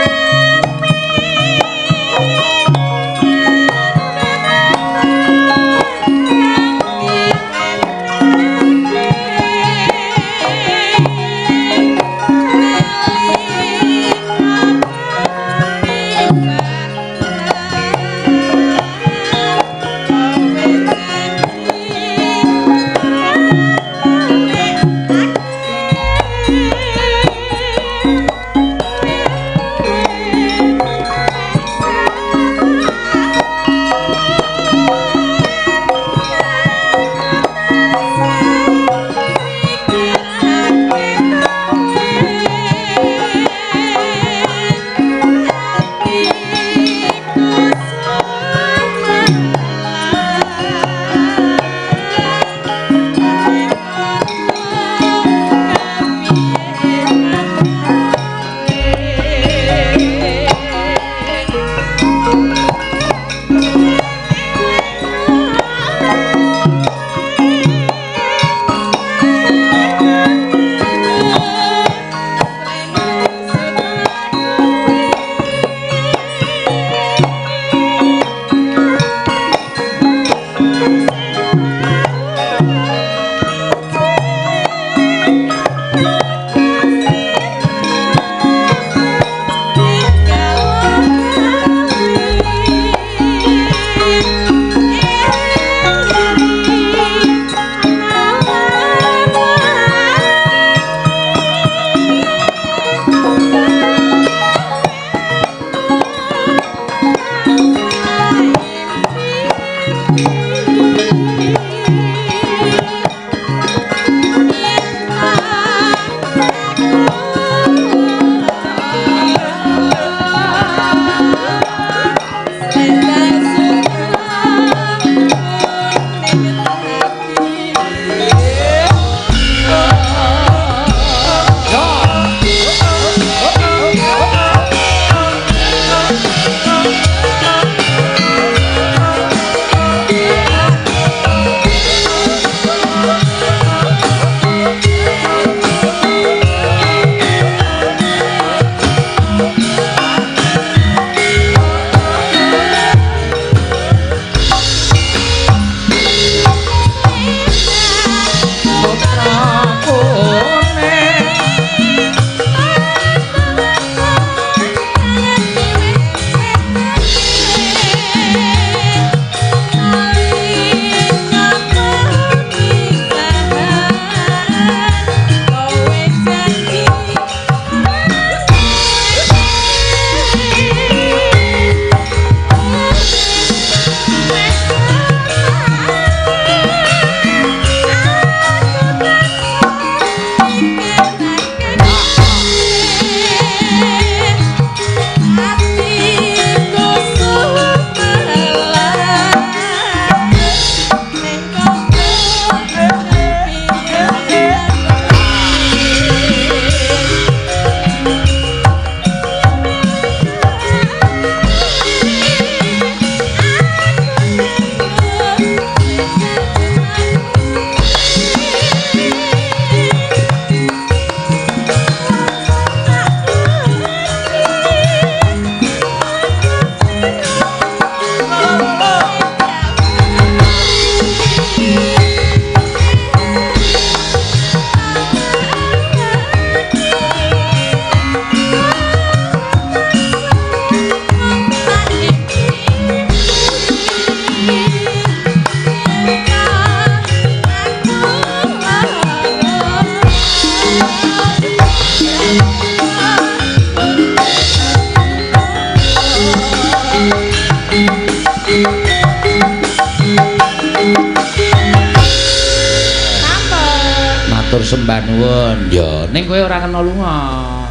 Matur sembah nuwun. Ya, ning kowe ora kena lunga.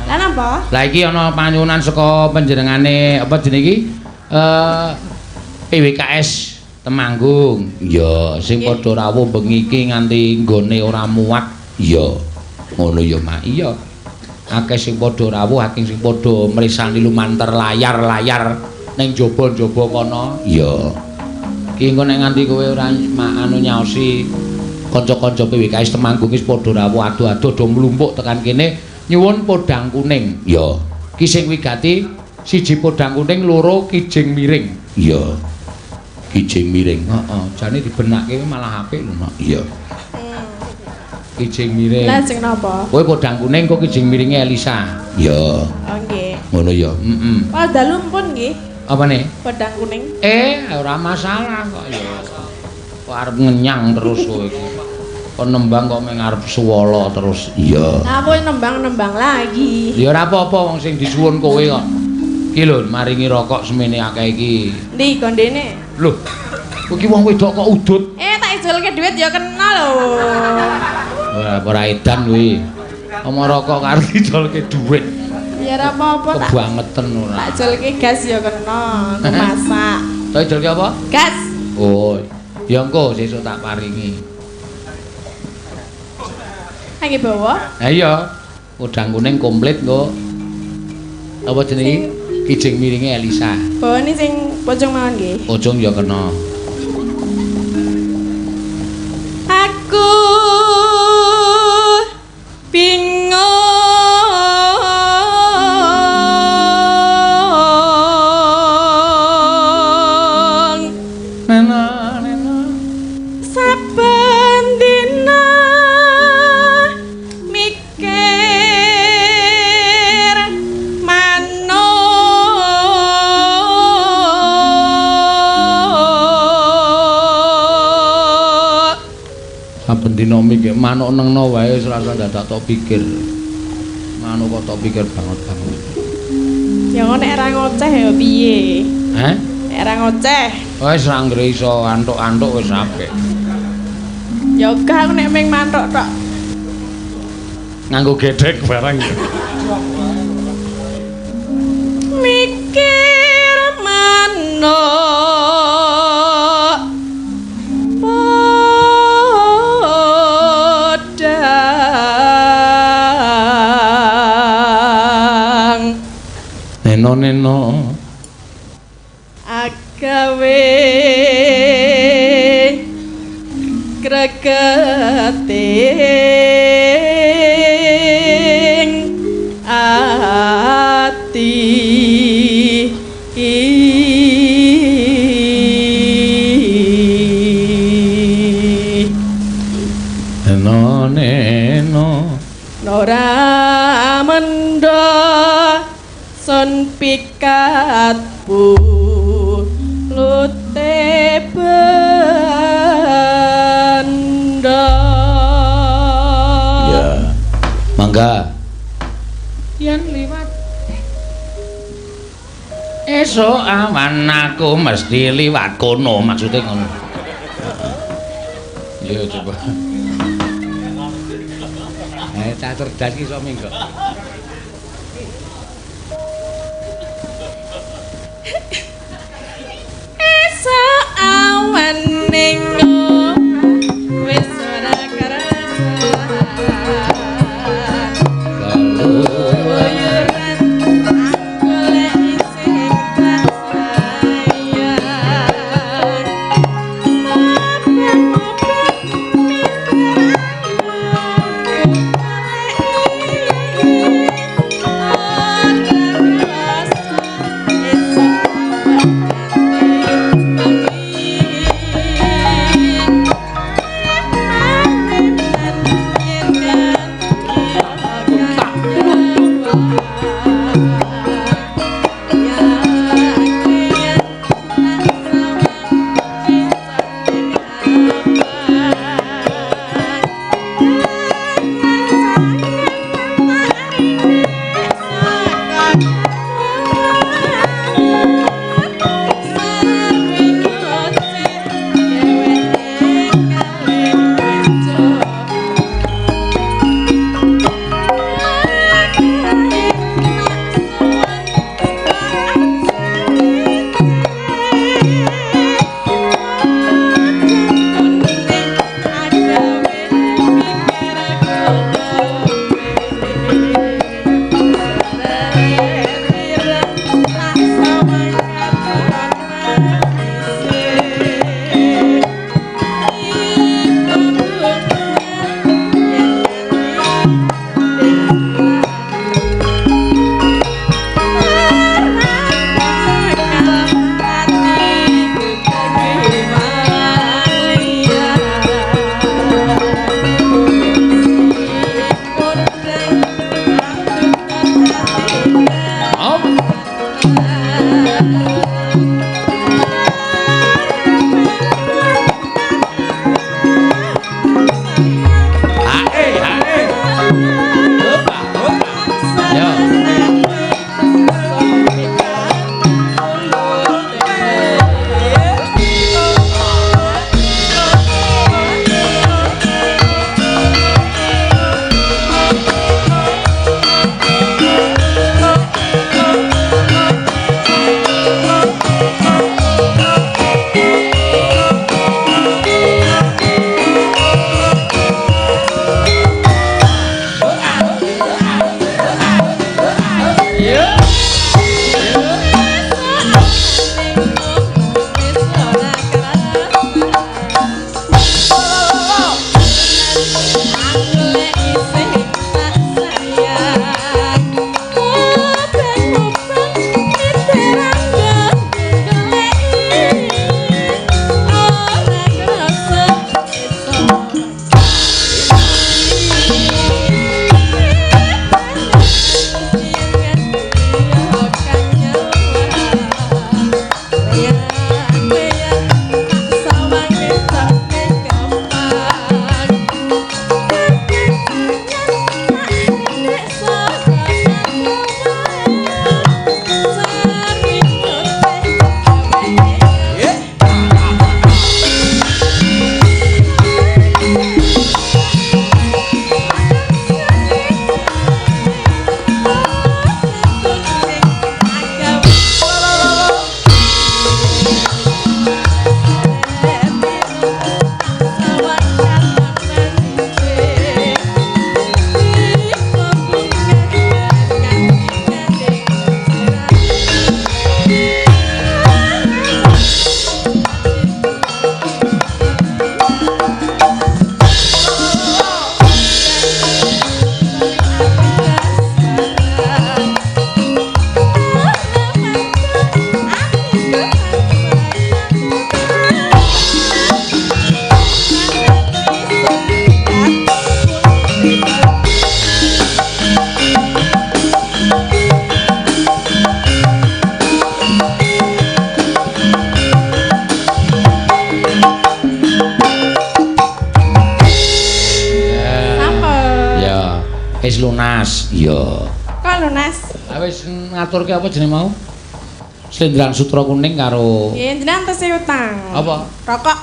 Lah napa? Lah iki ana panyuwunan saka panjenengane apa jenenge iki? PWKS Temanggung. Ya, sing padha rawuh bengi iki nganti nggone ora muat. Ya. Ngono ya, Mak. Iya. Akeh sing padha rawuh, akeh sing padha mresani lumantar layar-layar ning jaba-jaba kono. Iya. Ki engko nek nganti kowe ora anu nyaosi kanca-kanca PWKS Temanggung wis padha rawuh ado-ado do mlumpuk tekan kene nyuwun podang kuning. Ya. Ki sing wigati siji podang kuning, loro kijing miring. Iya. Kijing miring. Heeh, jane dibenake malah apik lho, Mak. Iya. Kijing miring. Lah sing napa? Kowe podang kuning kok kijing miringe Elisa. Iya. Oh nggih. Ngono ya. Heeh. Pak dalu pun nggih. Apane? Podang kuning. Ora masalah kok ya. Kok arep ngenyang terus kowe iki. Kok nembang kok mung arep suwala terus. Iya. Lah kowe nembang-nembang lagi. Ya ora apa-apa wong sing disuwun kowe kok. Iki lho maringi rokok semene akeh iki. Ndi gondene? Lho. Kowe iki wong wedok kok udut. Tak ijolke dhuwit ya kena lho. Ora ora edan kuwi. Omong rokok karo dijolke dhuwit. Ya ora apa-apa tak. Kebangetan ora. Tak jolke gas ya kena, aku masak. Tak jolke apa? Gas. Oh. Ya engko sesuk tak paringi. Angge bawa? Ha iya. Udang kuning komplit engko. Apa jenenge? Kijing miringe Elisa. Bawane sing pocong mawon nggih. Pocong ya kena. Aku bingung nena nena saben dina mikir manuk saben dina mikir manuk nengno wae wis rasa dadak tok pikir. Manuk kok tok pikir banget-banget. Ya kok nek ora ngoceh ya piye? Heh? Nek ora ngoceh. Wis ra anggere iso antuk-antuk wis apik. Ya gak aku nek mung mantuk tok. Nganggo gedhek barang ya. Mikir manuk podang neno neno agawe gregeting ati. Neno neno ora mendha sun pikat bulute benda. Ya mangga yen liwat esuk awan aku mesti liwat kono, maksudnya ngono. Ya coba. Cah cerdas iki iso minggo. Esuk awan ning wis ora kerasa. Keluyuran golek sing tak sayang. Mabang-mabang mikir aku. Wis lunas. Iya. Kok lunas? Ah wis ngaturke apa jenenge mau? Selendang sutra kuning karo Nggih, jenengan tesih utang. Apa? Rokok.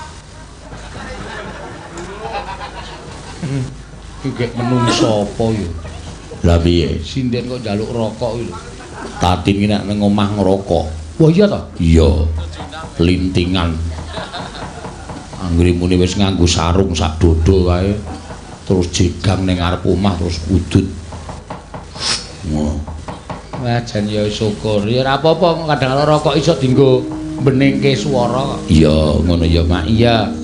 Iki gek menungso apa ya? Lah piye? Sinden kok njaluk rokok iki lho. Tatin ki nek nang omah ngrokok. Wah iya ta? Iya. Lintingan. Anggere muni wis nganggo sarung sak dodo kae. Terus jegang ning ngarep omah terus udut. Ngono. Wah jan ya syukur. Ya ora apa-apa kadang rokok iso dienggo beningke swara. Iya, ngono ya, Mak. Iya.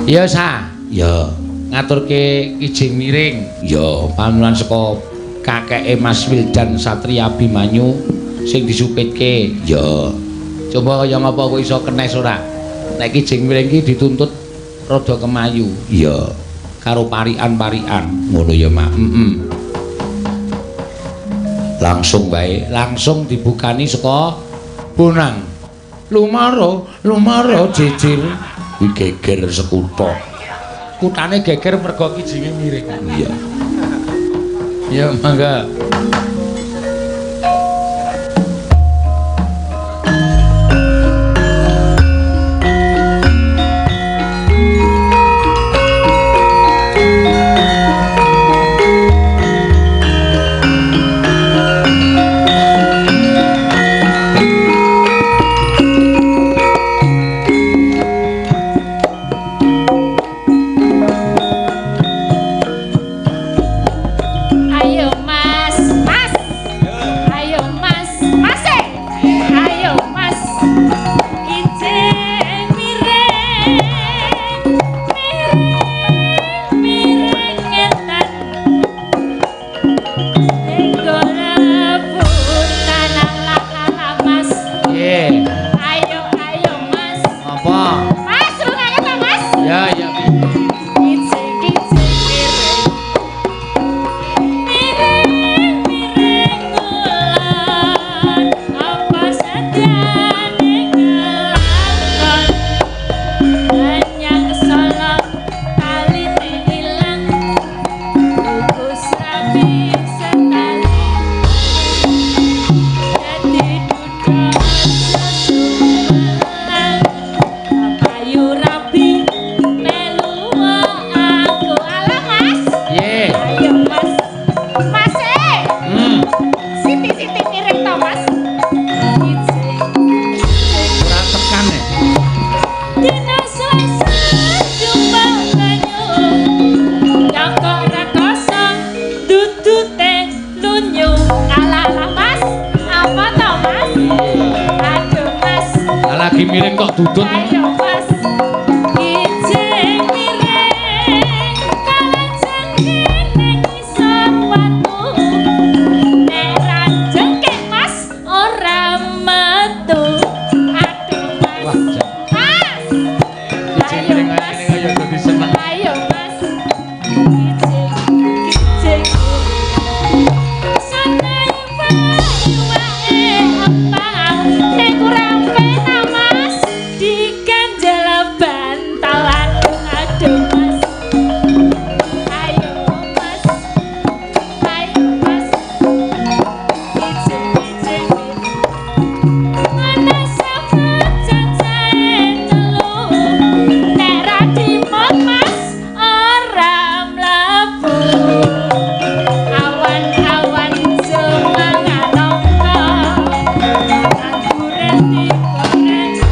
Iya, Sa. Iya. Ngaturke kijing miring. Iya, panulan saka kakeke Mas Wildan Satria Abimanyu sing disupitke. Iya. Coba kaya ngapa kowe iso kenes ora? Nek kijing miring iki dituntut rada kemayu. Iya. Karo parikan-parikan. Ngono ya, Mak. Heeh. Langsung wae, langsung dibukani saka bonang. Lumaro, lumaro jejil. Kuwi geger sekutha. Kutane geger mergo kijinge miring. Iya. Ya mangga. Ayo Mas, Mas. Ayo Mas, Mas. Ayo Mas. Kijing miring, miring, miring ngetan. Enggo rebutan ala ala Mas. Piye? Ayo ayo Mas. Apa? Mas, rungokne ta, Mas? Ya, ya piye? Kijing kijing miring, miring miring ngulon. Apa sedyane ngelakon? Anyang Solo taline ilang, tuku serabi setali, dadi duda sesumelang. Payu rabi melu aku. Alah, Mas. Piye? Ayo Mas. Mas. Hmm. Siti-siti miring ta, Mas? Kijing kijing Ora tekan ya. Dina Selasa jumpa banyu, Joko rekoso dudute lunyu. Alah, alah, Mas. Apa ta, Mas? Aduh, Mas. Lah lagi miring kok dudut. Ayo, Mas. Kijing miring kalajengking ning isor watu, nek ra jengking Mas ora metu. Aduh, Mas. Wah, jan. Mas. Kijing miring kaya ngene kaya dadi seneng. Ayo Mas. Kijing kijing santai wae wae empang, Nek kurang pena, Mas. diganjel bantal. Aduh aduh Mas. Ayo Mas. Ayo Mas. Kijing kijing ana sapa cacahe telu, Nek ra dimot, Mas. ora mlebu. Awan-awan semangat nongko, tanduren digoreng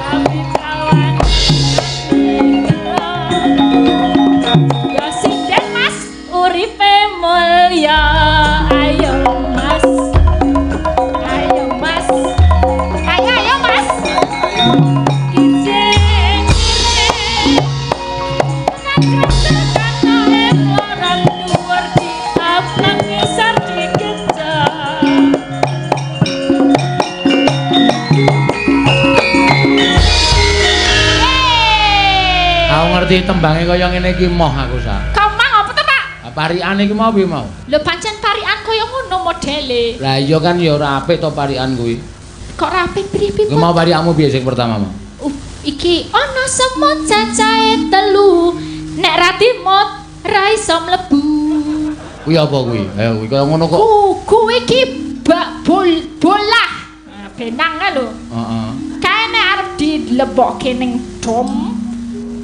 rapi kawan Ya sinden, Mas. uripe mulya. Ayo Mas. Ayo Mas. Ayo, ayo, Mas. Kijing miring kakrasa katoke mlorot dhuwur diaplang ngisor digenjot. Aku ngerti tembange kaya ngene iki moh aku sa. Kemang apa to, Pak? Lah parikane iki mau piye mau? Lho pancen parikan kaya ngono modele. Lah iya kan ya ora apik to parikan kuwi. Kok rapi pripi Kuwi mau parikmu piye sing pertama mau? Iki ana semut cacahe telu. Nek ra dimut ra iso mlebu. Kuwi apa kuwi? Ayo kuwi kaya ngono kok. Kuwi iki bak bolah. Benang kae lho. Heeh. Kae nek arep dilebokke ning dom.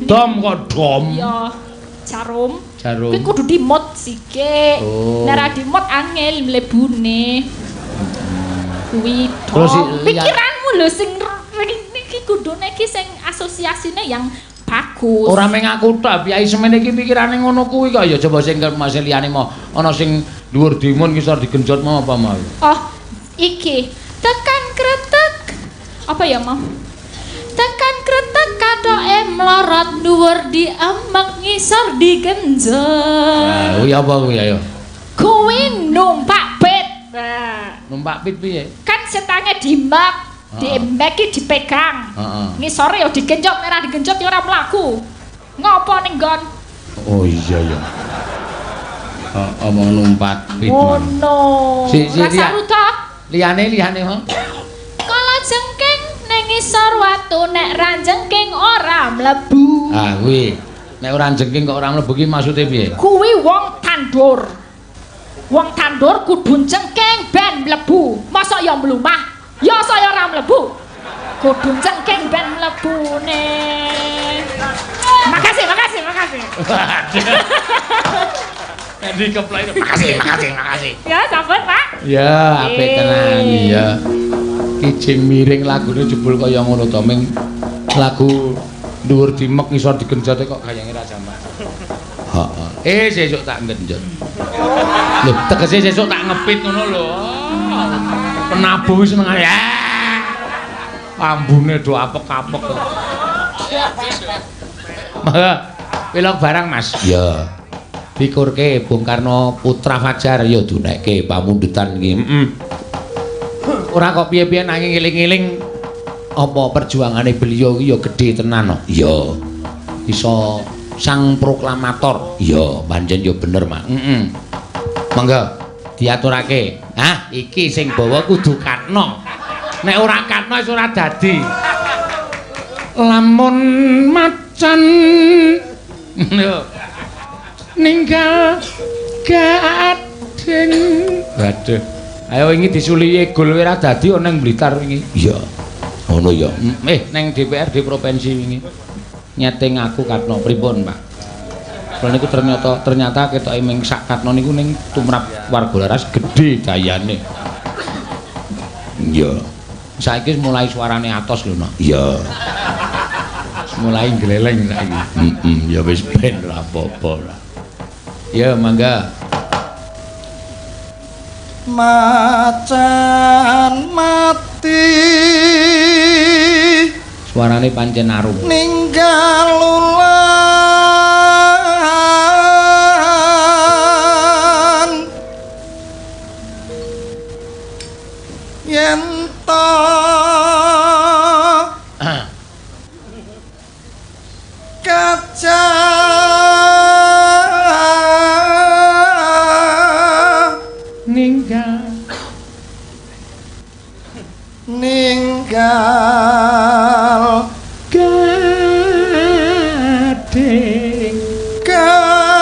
Dom kok dom. Ya jarum. Jarum. Kuwi kudu dimot sithik. Oh. Nek ora dimot angel mlebune. Kuwi dom. Pikiranmu lho sing iki kudune iki sing asosiasine yang bagus. Ora mung aku tok, piyai semene iki pikirane ngono kuwi kok ya coba sing masih liyane mau ana sing dhuwur dimun ngisor digenjot mau apa mau. Oh, iki tekan kretek. Apa ya, Mam? Tekan kretek kathoke mlorot dhuwur diemek ngisor digenjot. Lah, kuwi apa kuwi ayo? Kuwi numpak pit. Nah, Numpak pit piye? kan setange dimek, diemek iki dipegang. Heeh. Ngisore ya digenjot, nek ora digenjot ya ora mlaku. Ngopo ning nggon? Oh iya ya. Heeh, mau numpak pit. Ngono. Si- si, Rasa ruta. Liyane mau. Kala jengking ning ngisor watu nek ra jengking ora mlebu. Ah kuwi. Nek ora jengking kok ora mlebu ki maksude piye? Kuwi wong tandur. Wong tandur kudu jengking ben mlebu. Mosok ya mlumah, ya saya ora mlebu. Kudu jengking ben mlebune. Makasih, makasih, makasih. Nek dikeplok itu makasih, makasih, makasih. Ya, sampun, Pak. Ya, apik tenan ya. Kijing miring lagune jebul kaya ngono to, ming lagu dhuwur dimek ngisor digenjote kok gayange ra jamak. Heeh. Sesuk tak genjot. Lho, tegese sesuk tak ngepit ngono lho. Penabuh wis senengane. Ambune do apek-apek. Mangga pilok barang, Mas. Ya. Dikurke Bung Karno Putra Fajar ya dunekke pamundutan iki. Heeh. Ora kok piye-piye nanging ngiling-ngiling apa perjuangane beliau iki ya gedhe tenan no. Iya. Iso sang proklamator. Iya, pancen ya bener, Mak. Heeh. Mangga diaturake. Hah, iki sing bawa kudu Katno. Nek ora Katno wis ora dadi. Lamun macan ninggal gading. Waduh. Ayo wingi disulihi gol ora dadi nang Blitar wingi. Iya. Ngono ya. Nang DPRD provinsi wingi. Nyeting aku Katno pripun, Pak? Kula niku ternyata ketoke ming sak Katno niku ning tumrap warga Laras gedhe dayane. Iya. Saiki mulai suarane atos lho, Nok. Iya. Mulai gleleng saiki. Heeh, ya wis ben ora apa-apa ora. Ya, mangga. Macan mati suarane pancen arum ninggal ulan yen to kaca ninggal ninggal gading gading.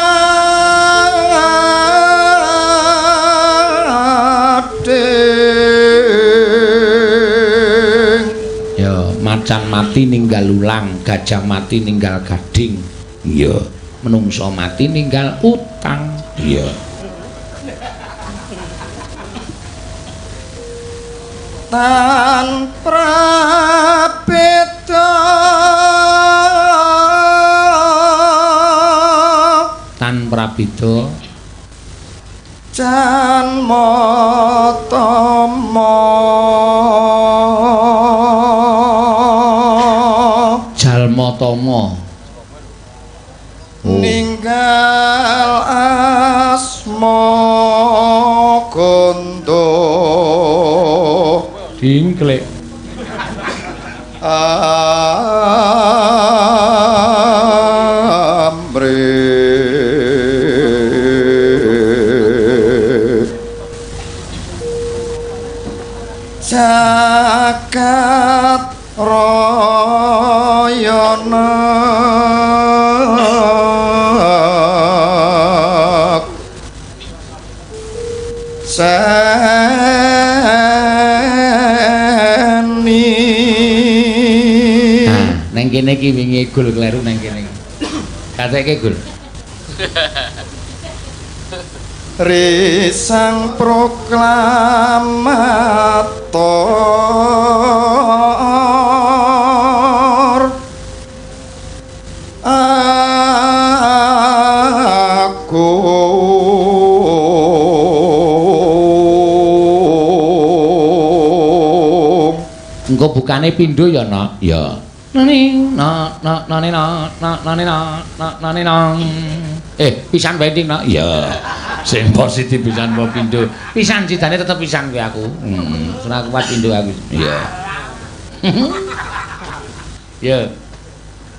Ya, macan mati ninggal ulang, gajah mati ninggal gading. Iya, menungso mati ninggal utang. Iya. Tan prabeda tan prabeda janma tama jalma tama ninggal asma gondo dingklek amre jagat rayana Neng kene iki wingi gol kleru neng kene. Katekke gol. Risang proklamator aku engko bukane pindho ya, Nok. Ya. Nani na na na na na na na na na na. Pisan wae Ding, Nok. Ya. Sing positif pisan apa pindho. Pisan sidane tetep pisan kowe aku. Ora kuat pindho aku. Iya. Ya.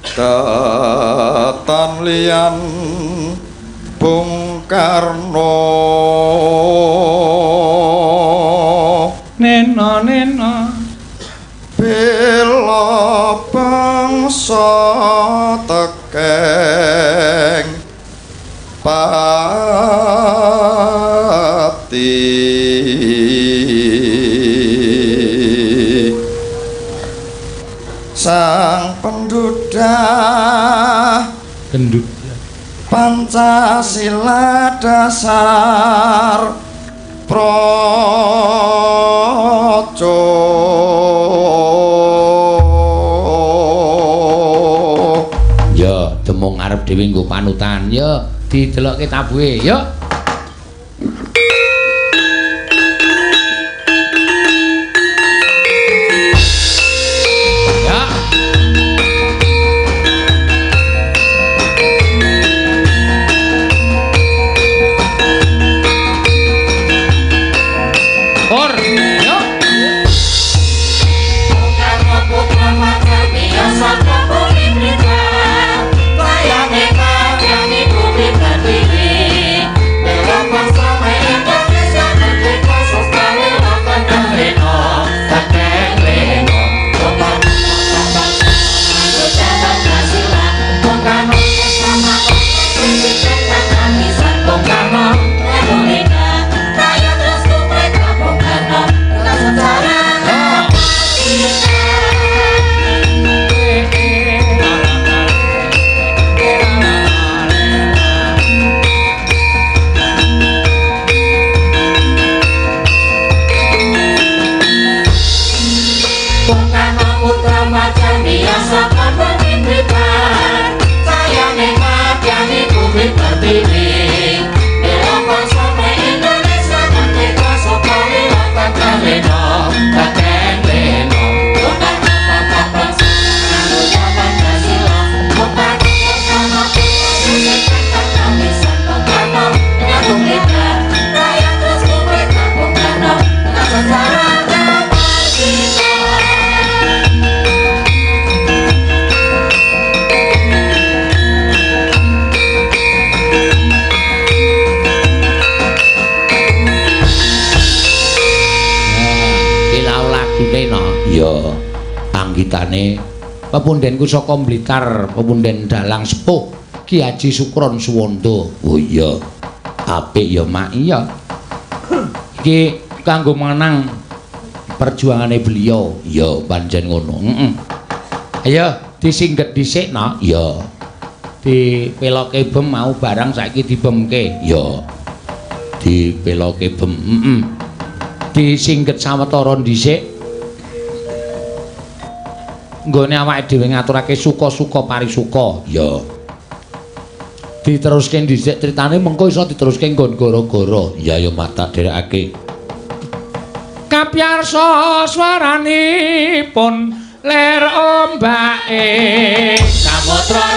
Tetan liyan Bung Karno. Neno neno bela bangsa tekeng pati sang pendudah gendut Pancasila dasar projo. Ya, demung arep dhewe nggo panutan. Ya, didelokke tabuhe. Ya. Ya. Or, yo. Ya, anggitane pepundenku saka Blitar, pepunden dalang sepuh Ki Haji Sukron Suwondo. Oh iya. Apik ya, Mak. Iya. Iki kanggo mengenang perjuangane beliau. Ya, pancen ngono. Heeh. Ayo disingget dhisik, Nok. Ya. Dipeloke bem mau barang saiki dibemke. Ya. Dipeloke bem. Heeh. Disingget sawetara dhisik. Nggone awake dhewe ngaturake suka-suka parisuka. Ya. Diteruske dhisik critane mengko iso diteruske nggon gara-gara. Ya ya mak tak dherekake. Kapyarsa swaranipun ler ombake samudra.